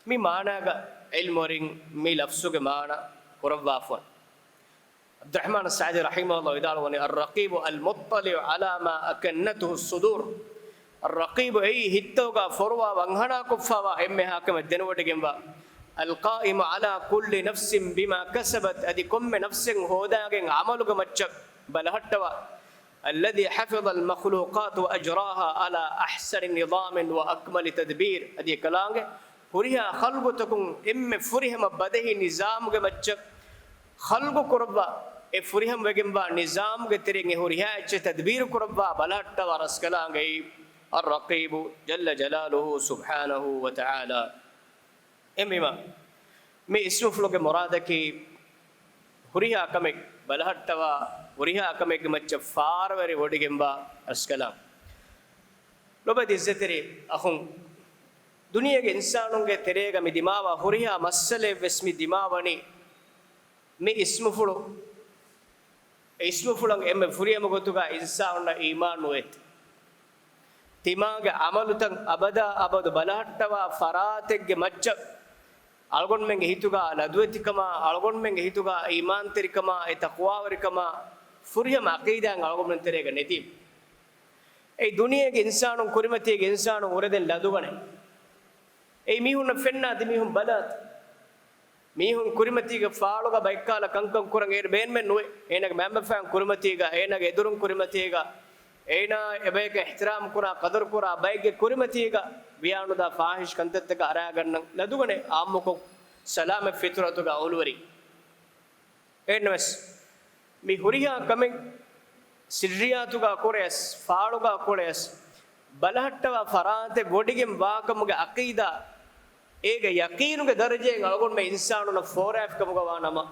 މި މާނާގަ ޢިލްމުވެރިން މި ލަފްޒުގެ މާނާ ކުރައްވާފަ. ޢަބްދުއްރަޙްމާނު އައްސަޢްދީ ރަޙިމަހުﷲ ވިދާޅުވަނީ، الرقيب المطلع على ما أكنته الصدور. އައްރަޤީބު އެއީ ހިތަށް އޮގާ ފޮރުވާ ވަންހަނާކޮށްފަވާ އެންމެހާ ކަމެއް ދެނެވޮޑިގެންވާ. القائم على كل نفس بما كسبت، އަދި ކޮންމެ ނަފްސެއް ހޯދާގެން ޢަމަލުގެ މައްޗަށް ބަލަހައްޓަވާ. الذي حفظ المخلوقات وأجراها على أحسن نظام وأكمل تدبير. އަދި އެކަލާނގެ ހުރިހާ ޚަލްޤުތަކުން އެންމެ ފުރިހަމަ ބަދެހި ނިޒާމުގެ މައްޗަށް ޚަލްޤު ކުރައްވާ، އެ ފުރިހަމަވެގެންވާ ނިޒާމުގެ ތެރެއިން އެ ހުރިހާ އެއްޗެއް ތަދްބީރު ކުރައްވާ ބަލަހައްޓަވާ ރަސްކަލާނގެއީ އައްރަޤީބު ޖައްލަ ޖަލާލުހު ސުބްޙާނަހު ވަތަޢާލާ. އެހެންވީމަ، މި އިސްމުފުޅުގެ މުރާދަކީ ހުރިހާ ކަމެއް ބަލަހައްޓަވާ، ހުރިހާ ކަމެއްގެ މައްޗަށް ފާރަވެރި ވޮޑިގެންވާ ރަސްކަލާނގެ. ލޮބުވެތި ޢިއްޒަތްތެރި އަޚުން، ދުނިޔޭގެ އިންސާނުންގެ ތެރޭގަ މި ދިމާވާ ހުރިހާ މައްސަލައެއް ވެސް މި ދިމާވަނީ މި އިސްމުފުޅު، އެ އިސްމުފުޅަށް އެންމެ ފުރިހަމަ ގޮތުގަ އިންސާނުންނަށް އީމާން ނުވޭތި. ތިމާގެ ޢަމަލުތައް އަބަދާ އަބަދު ބަލަހައްޓަވާ ފަރާތެއްގެ މައްޗަށް އަޅުގަނޑުމެންގެ ހިތުގަ ލަދުވެތިކަމާ، އަޅުގަނޑުމެންގެ ހިތުގަ އީމާންތެރިކަމާ، އެ ތަޤްވާވެރިކަމާ، ފުރިހަމަ ޢަޤީދާއެއް އަޅުގަނޑުމެން ތެރޭގަ ނެތީ. އެ ދުނިޔޭގެ އިންސާނުން ކުރިމަތީގެ އިންސާނުން އުރެދެން ލަދުގަނެ. އެއީ މީހުންނަށް ފެންނާތި މީހުން ބަލާތި. މީހުން ކުރިމަތީގެ ފާޅުގަ ބައެއްކާލަ ކަންކަން ކުރަން އޭރު ބޭނުމެއް ނުވޭ. އޭނާގެ މައިންބަފައިން ކުރިމަތީގަ، އޭނާގެ އެދުރުން ކުރިމަތީގަ، އޭނާ އެބަޔަކަށް އިޙްތިރާމް ކުރާ، ޤަދަރު ކުރާ ބައެއްގެ ކުރިމަތީގަ ވިޔާނުދާ ފާޙިޝް ކަންތައްތަކަށް އަރާގަންނަން ލަދުގަނެ އާއްމުކޮށް ސަލާމަތް ފިޠުރަތުގަ އުޅުވެރި. އެހެންނަމަވެސް، މި ހުރިހާ ކަމެއް ސިއްރިއްޔާތުގަ ކުރެޔަސް، ފާޅުގަ ކުރެޔަސް، ބަލަހައްޓަވާ ފަރާތެއް ވޮޑިގެން ވާކަމުގެ ޢަޤީދާ، އޭގެ ޔަޤީނުގެ ދަރަޖައެއް އަޅުގަނޑުމެން އިންސާނުންނަށް ފޯރާފިކަމުގަ ވާނަމަ،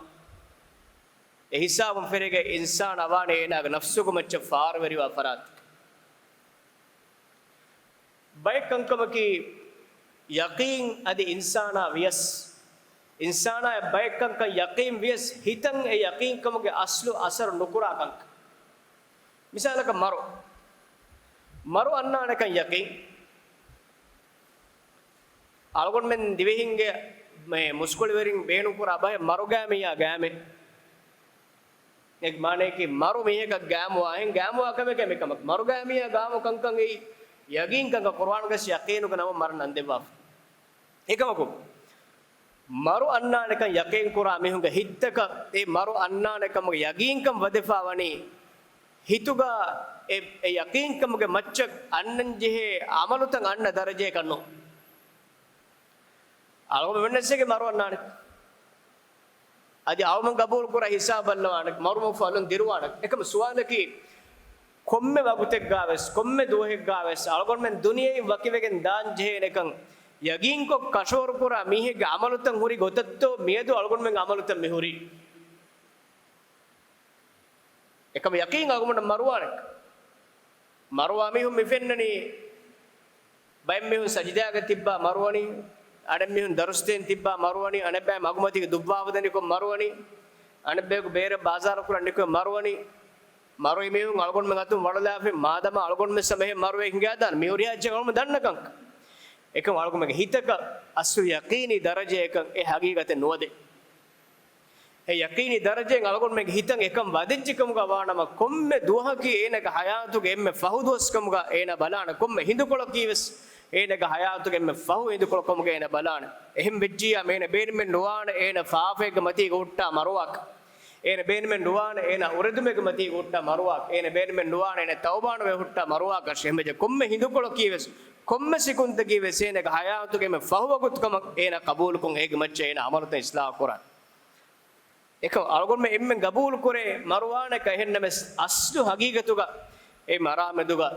އެ ހިސާބުން ފެށިގެން އިންސާނާ ވާނެ އޭނާގެ ނަފްސުގެ މައްޗަށް ފާރުވެރިވާ ފަރާތެއް. ބައެއް ކަންކަމަކީ ޔަޤީން އަދި އިންސާނާ ވިޔަސް، އިންސާނާއަށް ބައެއް ކަންކަން ޔަޤީން ވިޔަސް ހިތަށް އެ ޔަޤީންކަމުގެ އަސްލު އަސަރު ނުކުރާ ކަންކަން. މިސާލަކަށް މަރު. މަރު އަންނާނެކަން ޔަޤީން. އަޅުގަނޑުމެން ދިވެހިންގެ މެ-، މުސްކުޅިވެރިން ބޭނުންކުރާ ބަހެއް މަރުގާމިއްޔާ ގާމެއް. އޭގެ މާނަޔަކީ މަރު މީހަކަށް ގާމުވާހެން، ގާމުވާ ކަމެކޭ މިކަމަކު. މަރުގާމިއްޔާ ގާމު ކަންކަން އެއީ ޔަގީން ކަންކަން ޤުރުއާނުގައި ޔަޤީނުގެ ނަމަށް މަރަން ނަންދެއްވާފަ. އެކަމަކު، މަރު އަންނާނެކަން ޔަޤީންކުރާ މީހުންގެ ހިތްތަކަށް އެ މަރު އަންނާނެކަމުގެ ޔަގީންކަން ވަދެފާވަނީ ހިތުގަ އެ، އެ ޔަޤީންކަމުގެ މައްޗަށް އަންނަންޖެހޭ ޢަމަލުތައް އަންނަ ދަރަޖައަކަށް ނޫން. އަޅުގަނޑު ވެންނަސްގެ މަރު އަންނާނެ. އަދި އަޅުމެން ޤަބޫލުކުރާ ހިސާބަށް ބައްލަވާނެ، މަރުމަގު ފަލުން ދިރުވާނެ. އެކަމަ ސުވާލަކީ، ކޮންމެ ވަގުތެއްގާވެސް، ކޮންމެ ދުވަހެއްގާވެސް، އަޅުގަނޑުމެން ދުނިޔެއިން ވަކިވެގެން ދާންޖެހޭނެކަން ޔަގީންކޮށް ކަށަވަރުކުރާ މީހެއްގެ ޢަމަލުތައް ހުރި ގޮތަށްތޯ މިއަދު އަޅުގަނޑުމެންގެ ޢަމަލުތައް މި ހުރީ؟ އެކަމަ ޔަޤީން އަޅުގަނޑަށް މަރުވާނެ. މަރުވާ މީހުން މި ފެންނަނީ، ބައެއް މީހުން ސަޖިދާގަ ތިއްބާ މަރުވަނީ، އަނެއް މީހުން ދަރުސްދޭން ތިއްބާ މަރުވަނީ، އަނެއްބައި މަގުމަތީގަ ދުއްވާ ވަދެނިކޮށް މަރުވަނީ. އަނެއްބަޔަކު ބޭރަށް ބާޒާރު ކުރަން ނިކުމެ މަރުވަނީ، މަރުވި މީހުން އަޅުގަނޑުމެން އަތުން ވަޅުލާފި، މާދަމާ އަޅުގަނޑުމެން ހަމަ އެހެން މަރުވެ ހިނގާދާނެ، މި ހުރިހާ އެއްޗެއް އަޅުގަނޑުމެން ދަންނަ ކަންކަން. އެކަމް އަޅުގަނޑުމެންގެ ހިތަކަށް އަސްލު ޔަޤީނީ ދަރަޖައަކަށް އެ ހަގީގަތެއް ނުވަދޭ. އެ ޔަޤީނީ ދަރަޖައިން އަޅުގަނޑުމެންގެ ހިތަށް އެކަން ވަދެއްޖެކަމުގަ ވާނަމަ، ކޮންމެ ދުވަހަކީ އޭނަގެ ހަޔާތުގެ އެންމެ ފަހު ދުވަސްކަމުގަ އޭނަ ބަލާނެ، ކޮންމެ ހިނދުކޮޅަކީވެސް އޭނަގެ ހަޔާތުގެ އެންމެ ފަހު ހިނދުކޮޅަކަމުގަ އޭނަ ބަލާނެ. އެހެން ވެއްޖިއްޔާ އޭނަ ބޭނުމެއް ނުވާނެ އޭނަ ފާފައެއްގެ މަތީގަ ހުއްޓާ މަރުވާކަށް. އޭނަ ބޭނުމެއް ނުވާނެ އޭނަ އުރެދުމެއްގެ މަތީގަ ހުއްޓާ މަރުވާކަށް. އޭނަ ބޭނުމެއް ނުވާނެ އޭނަ ތައުބާނުވެ ހުއްޓާ މަރުވާކަށް. އެހެންވެއްޖެ ކޮންމެ ހިނދުކޮޅަކީވެސް، ކޮންމެ ސިކުންތަކީވެސް އޭނަގެ ހަޔާތުގެ އެންމެ ފަހު ވަގުތުކަމަށް އޭނަ ޤަބޫލުކޮށް އޭގެ މައްޗަށް އޭނަ ޢަމަލުތައް އިޞްލާޙު ކުރާނެ. އެކަމް އަޅުގަނޑުމެން އެންމެން ޤަބޫލު ކުރޭ މަރުވާނެކަން. އެހެންނަމަވެސް އަސްލު ހަގީގަތުގަ އެ މަރާމެދުގަ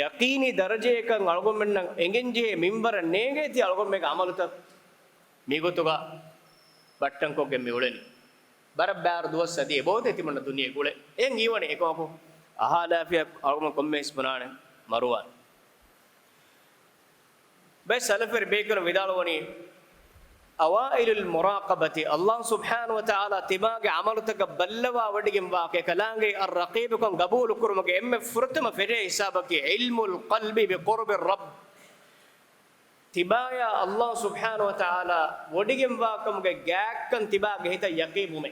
ޔަޤީނީ ދަރަޖައަކަށް އަޅުގަނޑުމެންނަށް އެނގެންޖެހޭ މިންވަރަށް ނޭނގޭތީ އަޅުގަނޑުމެންގެ ޢަމަލުތައް މިގޮތުގަ ބައްޓަންކޮށްގެން މި އުޅެނީ. ވަރަށް ބާރު ދުވަސް އަދި އެބައޮތޭ ތިމަންނަ ދުނިޔެ ގުޅެ. އެހެން ހީވަނީ އެކަމަކު އަހާލާފިޔަ އަޅުގަނޑު ކޮންމެ ހިސްބުނާނެ މަރުވާނެ. ބައެއް ސަލަފުވެރި ބޭކަލުން ވިދާޅުވަނީ، އަވާއިލުލް މުރާޤަބަތި، ﷲ ސުބްޙާނަހު ވަތަޢާލާ ތިމާގެ ޢަމަލުތަކަށް ބައްލަވާ ވޮޑިގެންވާކަން، އެކަލާނގެ އައްރަޤީބުކަން ޤަބޫލު ކުރުމުގެ އެންމެ ފުރަތަމަ ފެށޭ ހިސާބަކީ ޢިލްމުލް ޤަލްބި ބިޤުރުބި ރައްބް. ތިބާޔާ ﷲ ސުބްޙާނަހު ވަތަޢާލާ ވޮޑިގެންވާކަމުގެ ގާތްކަން ތިބާގެ ހިތަށް ޔަޤީންވުމޭ.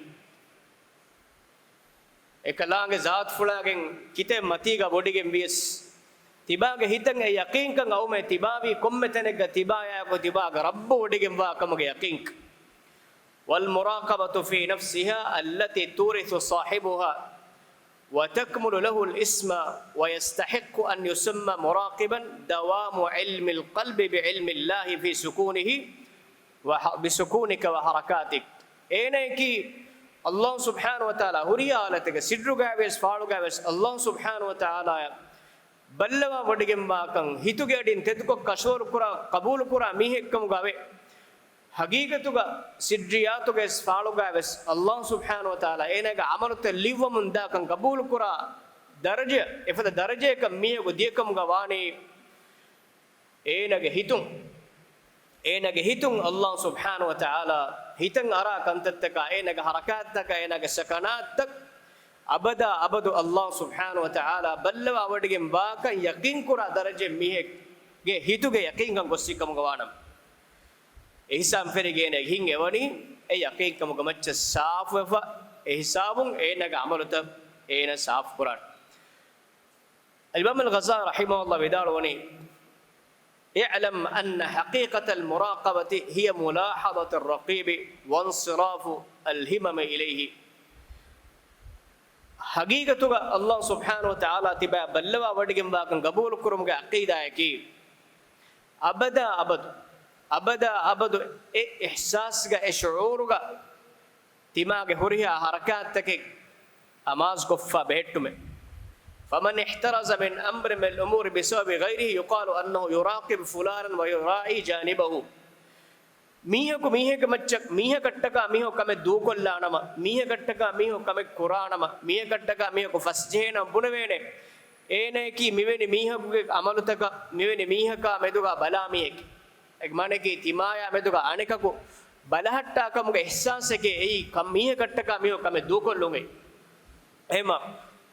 އެކަލާނގެ ޒާތުފުޅާގެން ކިތައް މަތީގަ ވޮޑިގެން ވިޔަސް، ތިބާގެ ހިތަށް އެ ޔަޤީންކަން އައުމޭ، ތިބާވީ ކޮންމެ ތަނެއްގަ ތިބާޔާއެކު ތިބާގެ ރައްބު ވޮޑިގެންވާ ކަމުގެ ޔަޤީންކަން. والمراقبة في نفسها التي تورث صاحبها وتكمل له الاسم ويستحق أن يسمى مراقبا دوام علم القلب بعلم الله في سكونه وح-، بسكونك وحركاتك. އޭނައަކީ ﷲ ސުބްޙާނަހު ވަތަޢާލާ ހުރިހާ ހާލަތެއްގަ ސިއްރުގައިވިޔަސް ފާޅުގައިވިޔަސް ﷲ ސުބްޙާނަހު ވަތަޢާލާއަށް ބައްލަވާ ވޮޑިގެންވާކަން، ހިތުގެ އަޑިން ތެދުކޮށް ކަށަވަރު ކުރާ، ޤަބޫލު ކުރާ މީހެއްކަމުގައި ހަގީގަތުގަ ސިއްރިއްޔާތުގައި ފާޅުގައިވެސް ﷲ ސުބްޙާނަހު ވަތަޢާލާ އޭނާގެ ޢަމަލުތައް ލިޔުއްވަމުން ދާކަން ޤަބޫލު ކުރާ ދަރަޖަ، އެފަދަ ދަރަޖައަކަށް މީހަކު ދިޔަކަމުގަ ވާނީ އޭނާގެ ހިތުން، އޭނާގެ ހިތުން ﷲ ސުބްޙާނަހު ވަތަޢާލާ ހިތަށް އަރާ ކަންތައްތަކާ، އޭނާގެ ޙަރަކާތްތަކާ، އޭނާގެ ސަކަނާތްތައް އަބަދާ އަބަދު ﷲ ސުބްޙާނަހު ވަތަޢާލާ ބައްލަވާވޮޑިގެން ވާކަން ޔަޤީންކުރާ ދަރަޖައެއް މީހެއްގެ ހިތުގެ ޔަޤީންކަން ގޮއްސި ކަމުގަ ވާނަމަ، އެހިސާބުން ފެށިގެން އެހިން އެވަނީ އެ ޔަޤީންކަމުގެ މައްޗަށް ސާފުވެފަ، އެހިސާބުން އޭނާގެ ޢަމަލުތައް އޭނާ ސާފުކުރާނެ. އަލްއިމާމު އަލްޣަޒާލީ ރަޙިމަހުﷲ ވިދާޅުވަނީ، اعلم أن حقيقة المراقبة هي ملاحظة الرقيب وانصراف الهمم إليه. ޙަޤީޤަތުގަ ﷲ ސުބްޙާނަހު ވަތަޢާލާ ތިބާ ބައްލަވާ ވޮޑިގެންވާކަން ޤަބޫލުކުރުމުގެ ޢަޤީދާއަކީ، އަބަދާ އަބަދު، އަބަދާ އަބަދު އެ އިޙްސާސްގަ، އެ ޝުޢޫރުގަ، ތިމާގެ ހުރިހާ ޙަރަކާތްތަކެއް އަމާޒުކޮށްފަ ބެހެއްޓުމެއް. فمن احترز من أمر من الأمور بسبب غيره يقال أنه يراقب فلانا ويراعي جانبه. މީހަކު މީހެއްގެ މައްޗަށް، މީހަކަށްޓަކާ މީހަކު ކަމެއް ދޫކޮށްލާނަމަ، މީހަކަށްޓަކާ މީހަކު ކަމެއް ކުރާނަމަ، މީހަކަށްޓަކާ މީހަކު ފަސްޖެހޭނަމަ ބުނެވޭނެ، އޭނައަކީ މިވެނި މީހަކުގެ ޢަމަލުތަކަށް، މިވެނި މީހަކާ މެދުގަ ބަލާ މީހެކޭ. އޭގެ މާނައަކީ ތިމާޔާ މެދުގަ އަނެކަކު ބަލަހައްޓާކަމުގެ އިޙްސާސެކޭ އެއީ، ކަން މީހަކަށްޓަކާ މީހަކު ކަމެއް ދޫކޮށްލުން އެއީ. އެހެމަ،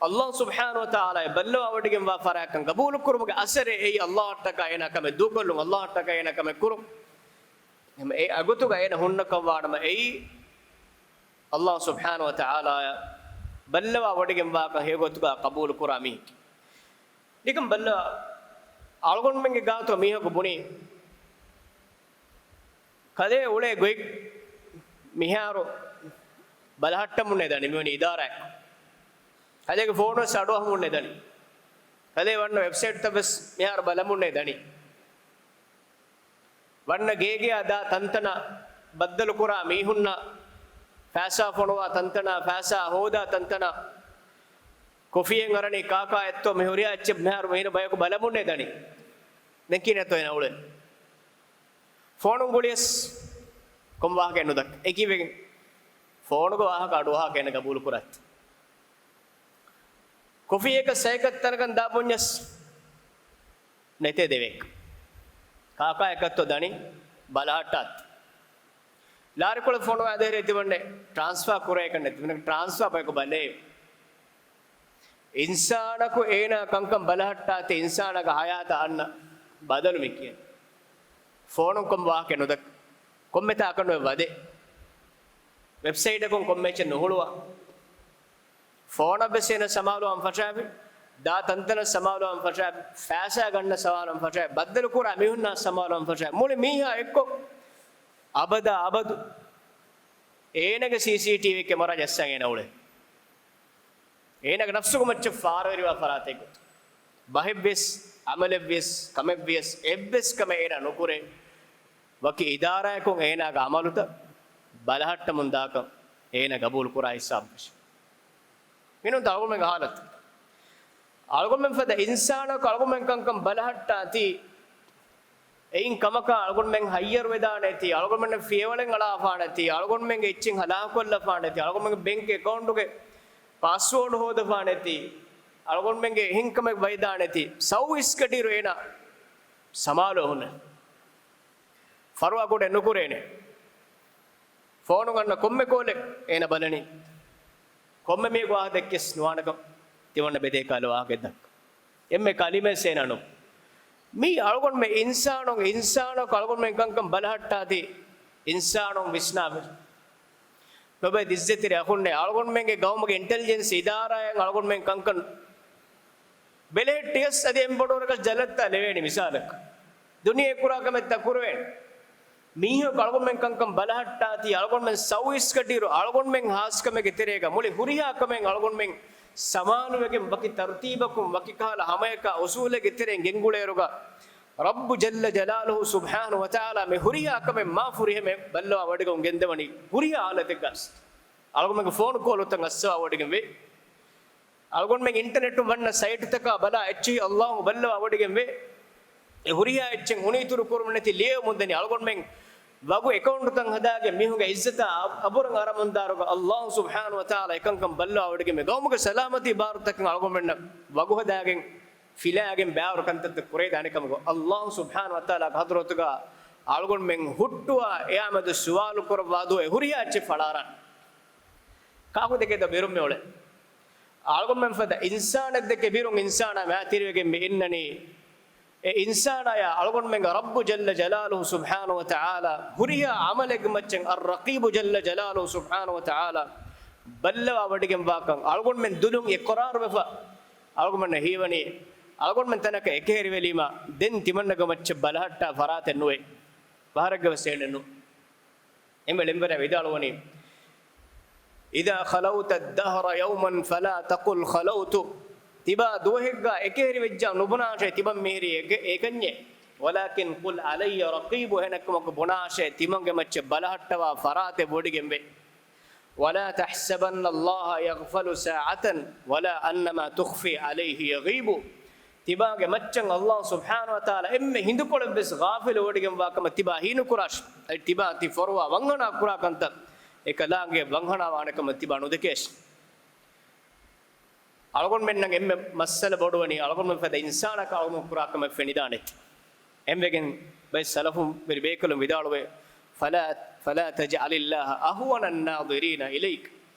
ﷲ ސުބްޙާނަހު ވަތަޢާލާ ބައްލަވާ ވޮޑިގެންވާ ފަރާތްކަން ޤަބޫލުކުރުމުގެ އަސަރެއް އެއީ، ﷲ އަށްޓަކާ އޭނާ ކަމެއް ދޫކޮށްލުން، ﷲ އަށްޓަކާ އޭނާ ކަމެއް ކުރުން. އެހެމަ، އެ އަގުތުގަ އޭނަ ހުންނަކަށްވާނަމަ އެއީ، ﷲ ސުބްޙާނަހު ވަތަޢާލާއަށް ބައްލަވާ ވޮޑިގެންވާކަން ހެޔޮގޮތުގަ ޤަބޫލުކުރާ މީހެކޭ. ނިކަން ބައްލަވާ، އަޅުގަނޑުމެންގެ ގާތު މީހަކު ބުނީ، ކަލޭ އުޅޭ ގޮތް މިހާރު ބަލަހައްޓަމުންނޭ ދަނީ، މިވަނީ އިދާރާއެއް. ކަލޭގެ ފޯނުވެސް އަޑުއަހަމުންނޭ ދަނީ. ކަލޭ ވަންނަ ވެބްސައިޓްތައް ވެސް މިހާރު ބަލަމުންނޭ ދަނީ. ވަންނަ ގޭގެއާ ދާ ތަންތަނަށް ބައްދަލުކުރާ މީހުންނަށް، ފައިސާ ފޮނުވާ ތަންތަނަށް، ފައިސާ ހޯދާ ތަންތަނަށް، ކޮފީއެއް އަރަނީ ކާކާ އެއްތޯ މި ހުރިހާ އެއްޗެއް މިހާރު މިހިރަ ބަޔަކު ބަލަމުންނޭ ދަނީ. ދެން ކިހިނެއްތޯ އޭނަ އުޅެން؟ ފޯނުން ގުޅިޔަސް ކޮން ވާހަކައެއް ނުދައްކާ. އެކީވެގެން ފޯނުގެ ވާހަކަ އަޑުއަހާކަށް އޭނަ ގަބޫލު ކުރާތި. ކޮފީއަކަށް ސައިކަތް ތަނަކަށް ދާ ބުންޏަސް ނެތޭ ދެވޭކަށް. ކާކާ އެކަށްތޯ ދަނީ ބަލަހައްޓާތި. ލާރިކޮޅަށް ފޮނުވާ ދޭހެރޭ ތިމަންނެ ޓްރާންސްފާ ކުރޭކަށް ނެތި. މިނަ ޓްރާންސްފާ ބަޔަކު ބަލޭ. އިންސާނަކު އޭނާ ކަންކަން ބަލަހައްޓާތީ އިންސާނާގެ ހަޔާތަށް އަންނަ ބަދަލު މި ކިޔަނީ. ފޯނުން ކޮން ވާހަކަ ނުދައްކަ. ކޮންމެ ތާކަށް ނުވެ ވަދެ. ވެބްސައިޓަކުން ކޮންމެ އެއްޗެއް ނުހުޅުވާ. ފޯނަށް ވެސް އޭނަ ސަމާލުވާން ފަށާފި. ދާ ތަންތަނަށް ސަމާލުވާން ފަށާފި. ފައިސާ ގަންނަ ސަމާލުވާން ފަށާފި. ބައްދަލު ކުރާ މީހުންނާ ސަމާލުވާން ފަށާފި. މުޅި މީހާ އެއްކޮށް އަބަދާ އަބަދު އޭނަގެ ސީސީޓީވީ ކެމެރާ ޖައްސަން އޭނަ އުޅޭ. އޭނަގެ ނަފްސުގެ މައްޗަށް ފާރަވެރިވާ ފަރާތެއް ގޮތުން. ބަހެއްވިޔަސް، އަމަލެއްވިޔަސް، ކަމެއްވިޔަސް، އެއްވެސް ކަމެއް އޭނާ ނުކުރޭ. ވަކި އިދާރާއަކުން އޭނާގެ އަމަލުތައް ބަލަހައްޓަމުން ދާކަން އޭނާ ގަބޫލު ކުރާ ހިސާބު ފެށި. މިނޫން އަޅުގަނޑުމެންގެ ހާލަތު. އަޅުގަނޑުމެން ފަދަ އިންސާނަކު އަޅުގަނޑުމެން ކަންކަން ބަލަހައްޓާތީ، އެއިން ކަމަކާ އަޅުގަނޑުމެން ހައްޔަރުވެދާނެތީ، އަޅުގަނޑުމެންނަށް ފިޔަވަޅެއް އަޅާފާނެތީ، އަޅުގަނޑުމެންގެ އެއްޗެއް ހަލާކޮށްލަފާނެތީ، އަޅުގަނޑުމެންގެ ބެންކް އެކައުންޓުގެ ޕާސްވޯޑު ހޯދަފާނެތީ، އަޅުގަނޑުމެންގެ އެހެން ކަމެއް ވައިދާނެތީ، ސައުވީސް ގަޑިއިރު އޭނާ ސަމާލު އެހުންނެ. ފަރުވާ ކުޑަ ނުކުރޭނެ. ފޯނު ގަންނަ ކޮންމެ ކޯލެއް އޭނަ ބަލަނީ. ކޮންމެ މީހަކު ވާހަކަ ދެއްކިޔަސް ނުވާނެކަން ތިމަންނަ ބެދޭ ކަހަލަ ވާހަކައެއް ދައްކަ. އެންމެ ކަލިމައެއް އޭނަ ނު. މީ އަޅުގަނޑުމެން އިންސާނުން އިންސާނަކު އަޅުގަނޑުމެން ކަންކަން ބަލަހައްޓާތީ އިންސާނުން ވިސްނާބެ. ލޮބެ ދިއްޒެތިރި އަޚުންނޭ އަޅުގަނޑުމެންގެ ގައުމުގެ އިންޓެލިޖެންސް އިދާރާއަށް އަޅުގަނޑުމެން ކަންކަން ބެލެހެއްޓިޔަސް އަދި އެން ބޮޑުވަރަކަށް ޖަލަށްތާ ލެވޭނެ މިސާލަކަށް. ދުނިޔެ ކުރާ ކަމެއްތާ ކުރެވޭނެ. މީހަކު އަޅުގަނޑުމެން ކަންކަން ބަލަހައްޓާތީ އަޅުގަނޑުމެން ސައުވީސް ގަޑިއިރު އަޅުގަނޑުމެން ހާސްކަމެއްގެ ތެރޭގަ މުޅި ހުރިހާ ކަމެއް އަޅުގަނޑުމެން ސަމާލުވެގެން ވަކި ތަރުތީބަކުން ވަކި ކަހަލަ ހަމައެކާ އުސޫލެއްގެ ތެރެއިން ގެންގުޅޭއިރުގަ ރައްބު ޖައްލަ ޖަލާލުހު ސުބްޙާނަހު ވަތަޢާލާ މި ހުރިހާ ކަމެއް މާ ފުރިހަމައަށް ބައްލަވާވޮޑިގެން ގެންދަވަނީ ހުރިހާ ހާލަތެއްގަސް. އަޅުގަނޑުމެންގެ ފޯނު ކޯލުތައް އައްސަވާވޮޑިގެން ވޭ. އަޅުގަނޑުމެން އިންޓަނެޓުން ވަންނަ ސައިޓްތަކާ ބަލާ އެއްޗެހި އައްލާހު ބައްލަވާވޮޑިގެން ވޭ. އެ ހުރިހާ އެއްޗެއް ހުނިއިތުރު ކުރުމުން ނެތި ލިޔެވުމުން ދަނީ އަޅުގަނޑުމެން ވަގު އެކައުންޓުތައް ހަދާގެން މީހުންގެ އިއްޒަތާ އަބުރަށް އަރަމުންދާރުގަ އައްލާހު ސުބްޙާނަހު ވަތަޢާލާ އެކަންކަން ބައްލަވާވޮޑިގެން ވޭ. ގައުމުގެ ސަލާމަތީ ބާރުތަކެއް އަޅުގަނޑުމެންނަށް ވަގު ހަދާގެން ފިލާގެން ބާރު ކަންތައްތައް ކުރެވިދާނެ ކަމަކު އައްލާހު ސުބްޙާނަހު ވަތަޢާލާގެ ޙަޟްރަތުގަ އަޅުގަނޑުމެން ހުއްޓުވާ އެއާމެދު ސުވާލު ކުރައްވާ ދުވަހެއް ހުރިހާ އެއްޗެއް ފަޅާރާނެ. ކާކުދެކެ ދޯ ބިރުން މިއުޅެ. އަޅުގަނޑުމެން ފަދަ އިންސާނެއްދެކެ ބިރުން އިންސާނާ މާތިރިވެގެން މި އިންނަނީ. އެ އިންސާނާޔާ އަޅުގަނޑުމެންގެ ރައްބު ޖައްލަ ޖަލާލުހު ސުބްޙާނަހު ވަތަޢާލާ ހުރިހާ ޢަމަލެއްގެ މައްޗަށް އައްރަޤީބު ޖައްލަ ޖަލާލުހު ސުބްޙާނަހު ވަތަޢާލާ ބައްލަވާ ވޮޑިގެން ވާކަން އަޅުގަނޑުމެން ދުލުން އިޤްރާރުވެފަ. އަޅުގަނޑުމެންނަށް ހީވަނީ އަޅުގަނޑުމެން ތަނަކަށް އެކަހެރިވެލީމާ ދެން ތިމަންނަގެ މައްޗަށް ބަލަހައްޓާ ފަރާތެއް ނުވޭ. ފަހަރެއްގަ ވެސް އެހެނެއް ނު. އެންމެ ޅެންވެރިޔާ ވިދާޅުވަނީ، إذا خلوت الدهر يوما فلا تقل خلوت. ތިބާ ދުވަހެއްގަ އެކަހެރި ވެއްޖާ ނުބުނާށޭ ތިބަން މިހިރީ އެ، އެކަންޏެއް. ولكن قل علي رقيب. އެހެނެއްކަމަކު ބުނާށޭ ތިމަންގެ މައްޗަށް ބަލަހައްޓަވާ ފަރާތެއް ވޮޑިގެންވޭ. ولا تحسبن الله يغفل ساعة ولا أن ما تخفي عليه يغيب. ތިބާގެ މައްޗަށް އައްލާހު ސުބްޙާނަހު ވަތަޢާލާ އެންމެ ހިނދުކޮޅެއްވެސް ޣާފިލު ވޮޑިގެންވާ ކަމަށް ތިބާ ހީނުކުރާށި. އަދި ތިބާ ތި ފޮރުވާ ވަންހަނާ ކުރާ ކަންތައް އެކަލާނގެ ވަންހަނާ ވާނެ ކަމަށް ތިބާ ނުދެކޭށި. އަޅުގަނޑުމެންނަށް އެންމެ މައްސަލަ ބޮޑުވަނީ އަޅުގަނޑުމެން ފަދަ އިންސާނަކަށް އަޅުގަނޑު ކުރާ ކަމެއް ފެނިދާނެތީ. އެންވެގެން ބައެއް ސަލަފުން ވެރި ބޭކަލުން ވިދާޅުވޭ، فلا، فلا تجعل الله أهون الناظرين إليك.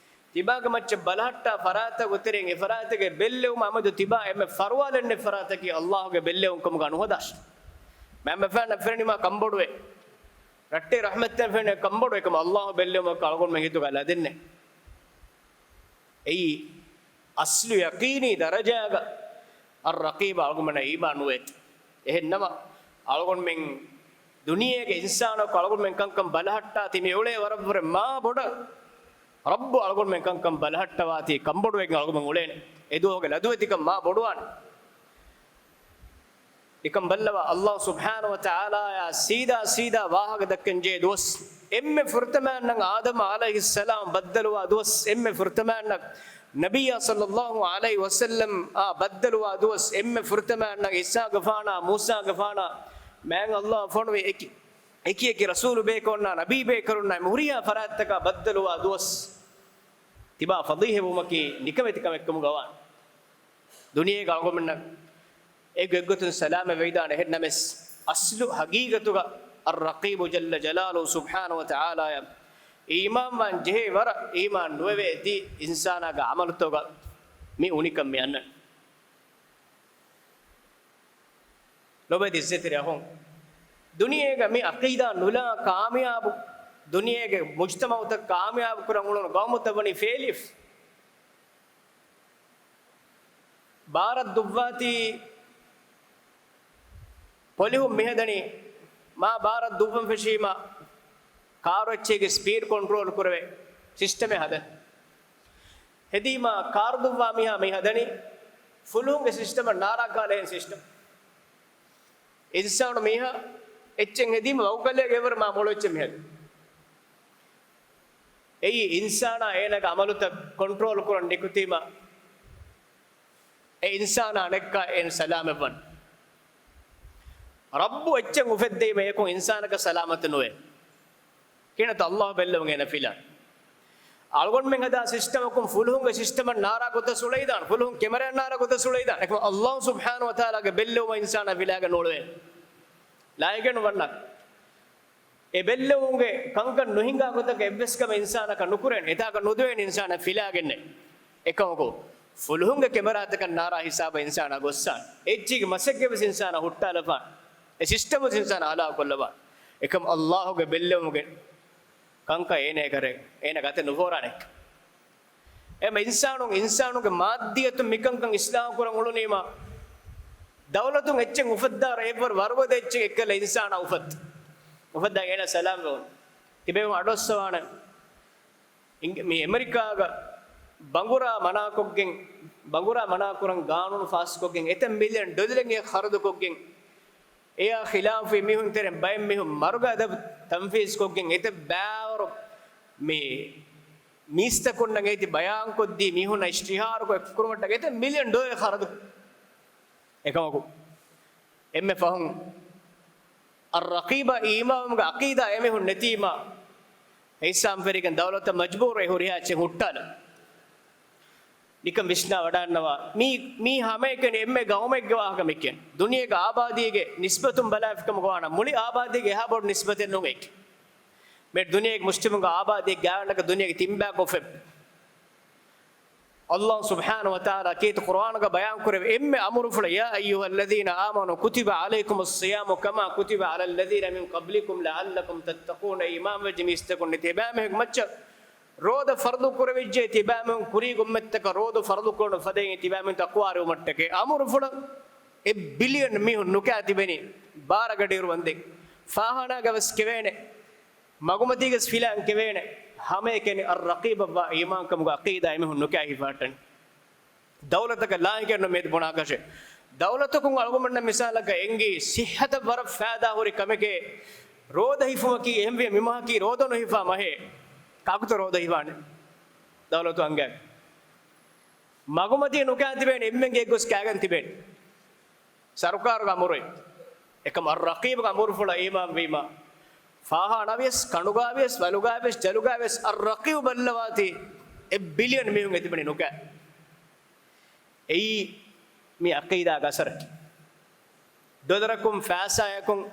ތިބާގެ މައްޗަށް ބަލަހައްޓާ ފަރާތަށް އޮތެރެން އެ ފަރާތެއްގެ ބެއްލެވުމާ މެދު ތިބާ އެންމެ ފަރުވާލެއްނެތް ފަރާތަކީ އައްލާހުގެ ބެއްލެވުން ކަމުގަ ނުހަދާށި. މައިންބަފައިންނަށް ފެނުނީމާ ކަންބޮޑުވޭ. ރައްޓެހި ރަޙްމަތްތައް ފެނުނީ ކަންބޮޑުވޭ ކަމަށް އައްލާހު ބެއްލެވުމަކަށް އަޅުގަނޑުމެން ހިތުގަ ލަދެންނެ. އެއީ އަސްލު ޔަޤީނީ ދަރަޖާގަ އައްރަޤީބަށް އަޅުގަނޑުމެންނަށް އީމާން ނުވޭތި. އެހެންނަމަ، އަޅުގަނޑުމެން ދުނިޔޭގެ އިންސާނަކު އަޅުގަނޑުމެން ކަންކަން ބަލަހައްޓާތީ މި އުޅޭ ވަރަށްވުރެ މާ ބޮޑަށް. ރައްބު އަޅުގަނޑުމެން ކަންކަން ބަލަހައްޓަވާތީ ކަންބޮޑުވެގެން އަޅުގަނޑުމެން އުޅޭނެ. އެ ދުވަހުގެ ލަދުވެތިކަން މާ ބޮޑުވާނެ. އެކަން ބައްލަވާ އައްލާހު ސުބްޙާނަހު ވަތަޢާލާޔާ ސީދާ ސީދާ ވާހަކަ ދައްކަން ޖެހޭ ދުވަސް. އެންމެ ފުރަތަމައަންނަށް އާދަމް ޢަލައިހިއްސަލާމް ބައްދަލުވާ ދުވަސް. އެންމެ ފުރަތަމައަންނަށް ނަބިއްޔާ ޞައްލައްލާހު ޢަލައިހި ވަސައްލަމް އާ ބައްދަލުވާ ދުވަސް. އެންމެ ފުރަތަމައަންނަށް އީސާގެފާނާ މޫސާގެފާނާ މާތް އައްލާހު ފޮނުވި އެކި، އެކި އެކި ރަސޫލު ބޭކަލުންނާ ނަބީ ބޭކަލުންނާ އެންމެ ހުރިހާ ފަރާތްތަކާ ބައްދަލުވާ ދުވަސް. ތިބާ ފަޟީޙަވުމަކީ ނިކަމެތި ކަމެއްކަމުގަ ވާނެ. ދުނިޔޭގަ އަޅުގަނޑުމެންނަށް އެ ގޮތްގޮތުން ސަލާމަތް ވެވިދާނެ. އެހެން ނަމަވެސް، އަސްލު ޙަޤީޤަތުގަ އައްރަޤީބު ޖައްލަ ޖަލާލުހު ސުބްޙާނަހު ވަތަޢާލާޔަށް އީމާންވާން ޖެހޭ ވަރަށް އީމާން ނުވެވޭ ތި އިންސާނާގެ ޢަމަލުތަކުގަ މި އުނިކަން މި އަންނަނީ. ލޮބުވެތި އިއްޒަތްތެރި އަޚުން، ދުނިޔޭގަ މި ޢަޤީދާ ނުލާ ކާމިޔާބު، ދުނިޔޭގެ މުޖްތަމަޢުތައް ކާމިޔާބު ކުރަން އުޅުނު ޤައުމުތައް ވަނީ ފޭލިފް. ބާރަށް ދުއްވާތީ ޕޮލިހުން މިހަދަނީ، މާ ބާރަށް ދުއްވަން ފެށީމަ ކާރު އެއްޗެއްގެ ސްޕީޑް ކޮންޓްރޯލް ކުރެވޭ ސިސްޓަމެއް ހަދަން. ހެދީމަ ކާރު ދުއްވާ މީހާ މި ހަދަނީ ފުލުހުންގެ ސިސްޓަމަށް ނާރާ ކާލައިގެން ސިސްޓަމް. އިންސާނު މީހާ އެއްޗެއް ހެދީމަ ވަގުކަލޭގެ އެވަރު މާ މޮޅު އެއްޗެއް މި ހަދަނީ. އެއީ އިންސާނާ އޭނާގެ ޢަމަލުތައް ކޮންޓްރޯލް ކުރަން ނިކުތީމަ، އެ އިންސާނާ ނެއްކާ އޭނަ ސަލާމަތްވާނެ. ރައްބު އެއްޗެއް އުފެއްދެވީމަ އެކު އިންސާނަކަށް ސަލާމަތު ނުވޭ. ކިނަތަ ﷲ ބެއްލެވުން އޭނަ ފިލާނެ. އަޅުގަނޑުމެން ހަދާ ސިސްޓަމަކުން ފުލުހުންގެ ސިސްޓަމަށް ނާރާ ގޮތަށް ސުޅައިދާނެ. ފުލުހުން ކެމެރާއަށް ނާރާ ގޮތަށް ސުޅައިދާނެ. އެކަމަ ﷲ ސުބްޙާނަހޫ ވަތަޢާލާގެ ބެއްލެވުމަށް އިންސާނާ ފިލާގެން ނޫޅެވޭ. ލާހިކެއް ނުވަންނާ. އެ ބެއްލެވުމުގެ ކަންކަން ނުހިނގާ ގޮތަކަށް އެއްވެސް ކަމެއް އިންސާނަކަށް ނުކުރޭނެ. އެތާކަށް ނުދުވޭނެ އިންސާނާ ފިލާގެންނެއް. އެކަމަކު، ފުލުހުންގެ ކެމެރާތަކަށް ނާރާ ހިސާބަށް އިންސާނާ ގޮއްސާނެ. އެއްޗެއްގެ މަސައްކަތްވެސް އިންސާނާ ހުއްޓާލަފާނެ. އެ ސިސްޓަމްވެސް އިންސާނާ ހަލާކުކޮށްލަފާނެ. އެކަމަ ﷲ ގެ ބެއްލެވުމުގެ ކަންކަން އޭނަ އެކަށް، އޭނަ ގަތެއް ނުފޯރާނެ. އެމަ އިންސާނުން، އިންސާނުންގެ މާއްދިއްޔަތުން މިކަންކަން އިސްލާހު ކުރަން އުޅުނީމަ، ދައުލަތުން އެއްޗެއް އުފައްދާރަ އެއްވަރު ވަރުގަދަ އެއްޗެއް އެއްކަލަ އިންސާނާ އުފައްދާ. އުފައްދާ އޭނަ ސަލާމް ވެވުން. ތިބެވުން އަޑުއައްސަވާނެ. އިނގ-، މި އެމެރިކާގަ ބަނގުރާ މަނާކޮށްގެން، ބަނގުރާ މަނާކުރަން ގާނޫނު ފާސްކޮށްގެން އެތައް މިލިއަން ޑޮލަރެއްގެ ޚަރަދުކޮށްގެން، އެއާ ޚިލާފުވި މީހުން ތެރެއިން ބައެއް މީހުން މަރުގަ އަދަބު ތަންފީޒްކޮށްގެން އެތައް ބާވަރު މި މީސްތަކުންނަށް އޭތި ބަޔާންކޮށްދީ މީހުންނަށް އިޝްތިހާރުކޮށް އެކުކުރުމަށްޓަކައި އެތައް މިލިއަން ޑޮލަރެއް ޚަރަދު. އެކަމަކު، އެންމެ ފަހުން އައްރަޤީބަށް އީމާންވުމުގެ ޢަޤީދާ އެމީހުން ނެތީމަ، އިސްލާމް ފެށިގެން ދައުލަތަށް މަޖްބޫރު އެ ހުރިހާ އެއްޗެއް ހުއްޓާލަން. ނިކަން ވިސްނާ ވަޑާންނަވާ، މީ، މީ ހަމައެކަނި އެންމެ ގައުމެއްގެ ވާހަކަ މިކެން. ދުނިޔޭގެ އާބާދީގެ ނިސްބަތުން ބަލާފިކަމުގަ ވާނަ މުޅި އާބާދީގެ އެހާ ބޮޑު ނިސްބަތެއް ނޫން އެކެ. މި ދުނިޔޭގެ މުސްލިމުންގެ އާބާދީ ގާތްގަނޑަކަށް ދުނިޔޭގެ ތިން ބަޔަކަށް އުފެއް. ﷲ ސުބްޙާނަހޫ ވަތަޢާލާ ކީރިތި ޤުރުއާނުގަ ބަޔާންކުރެއްވި އެންމެ އަމުރުފުޅަށް، يا أيها الذين آمنوا كتب عليكم الصيام كما كتب على الذين من قبلكم لعلكم تتقون. އީމާންވެއްޖެ މީސްތަކުން، ތިބާމީހުން މައްޗަށް ރޯދަ ފަރުޟު ކުރެވިއްޖެ، ތިބާމީހުން ކުރީގެ އުއްމަތްތަކަށް ރޯދަ ފަރުޟު ކުރުނު ފަދައިން ތިބާމީހުން ތަޤްވާވެރިވުމަށްޓަކައި. އަމުރުފުޅަށް އެއް ބިލިއަން މީހުން ނުކާ ތިބެނީ ބާރަ ގަޑިއިރު ވަންދެން. ފާޚާނާގަ ވެސް ކެވޭނެ. މަގުމަތީގަސް ފިލާން ކެވޭނެ. ހަމައެކަނި އައްރަޤީބަށްވާ އީމާންކަމުގެ ޢަޤީދާ އެމީހުން ނުކާ ހިފާއްޓަނީ. ދައުލަތަކަށް ލާހިކެއްނު މިއަދު ބުނާކަށެއް. ދައުލަތަކުން އަޅުގަނޑުމެންނަށް މިސާލަކަށް އެނގި ޞިއްޙަތަށް ވަރަށް ފައިދާ ހުރި ކަމެކޭ ރޯދަ ހިފުމަކީ. އެހެންވެ މިމަހަކީ ރޯދަ ނުހިފާ މަހޭ. ކާކުތަ ރޯދަ ހިފާނެ؟ ދައުލަތު އަންގާ. މަގުމަތީ ނުކާ ތިބޭނެ، އެންމެންގެ ގޮސް ކާގެން ތިބޭނެ. ސަރުކާރުގެ އަމުރެއް. އެކަމަ އައްރަޤީބުގެ އަމުރުފުޅަށް އީމާންވީމަ، ފާޚާނާ ވިޔަސް، ކަނޑުގާ ވިޔަސް، ވަލުގާ ވިޔަސް، ޖަލުގާ ވިޔަސް އައްރަޤީބު ބައްލަވާތީ، އެއް ބިލިއަން މީހުން އެތިބެނީ ނުކާ. އެއީ މި ޢަޤީދާގެ އަސަރަކީ. ޑޮލަރަކުން، ފައިސާއަކުން،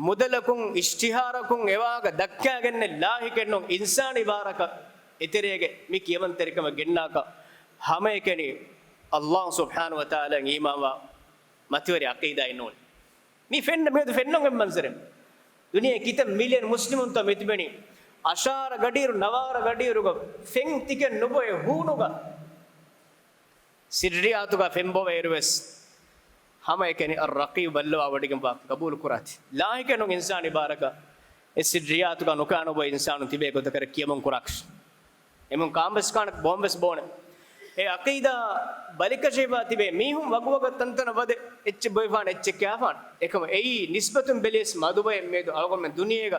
މުދަލަކުން، އިޝްތިހާރަކުން އެވާހަކަ ދައްކާގެންނެއް ލާހިކެއްނު. އިންސާނީ ބާރަކަށް އެތެރޭގެ މި ކިޔަމަންތެރިކަމަށް ގެންނާކަށް ހަމައެކަނި ﷲ ސުބްޙާނަހޫ ވަތަޢާލާއަށް އީމާންވާ މަތިވެރި ޢަޤީދާއެއް ނޫން. މި ފެންނަ، މިއަދު ފެންނަން އެއް މަންޒަރެއް. ދުނިޔޭ ކިތައް މިލިއަން މުސްލިމުންތޯ މިތިބެނީ. އަށާރަ ގަޑިއިރު، ނަވާރަ ގަޑިއިރުގަ ފެން ތިކެއް ނުބޮއެ ހޫނުގަ. ސިއްރިއްޔާތުގަ ފެންބޮވޭއިރުވެސް ހަމައެކަނި އައްރަޤީބު ބައްލަވާވޮޑިގެންވާ ޤަބޫލު ކުރާތި. ލާހިކެއްނު އިންސާނީ ބާރަކަށް އެ ސިއްރިއްޔާތުގަ ނުކާނުބޮއި އިންސާނުން ތިބޭ ގޮތަކަށް ކިޔަމަން ކުރާކަށް. އެމުން ކާންވެސް ކާނެ ބޯންވެސް ބޯނެ. އެ ޢަޤީދާ ބަލިކަށިވާ ތިބޭ މީހުން ވަގުވަގަށް ތަންތަނަށް ވަދެ އެއްޗެއް ބޮއިފާނެ އެއްޗެއް ކާފާނެ. އެކަމަ އެއީ ނިސްބަތުން ބެލިޔަސް މަދުބައެއް މިއަދު އަޅުގަނޑުމެން ދުނިޔޭގަ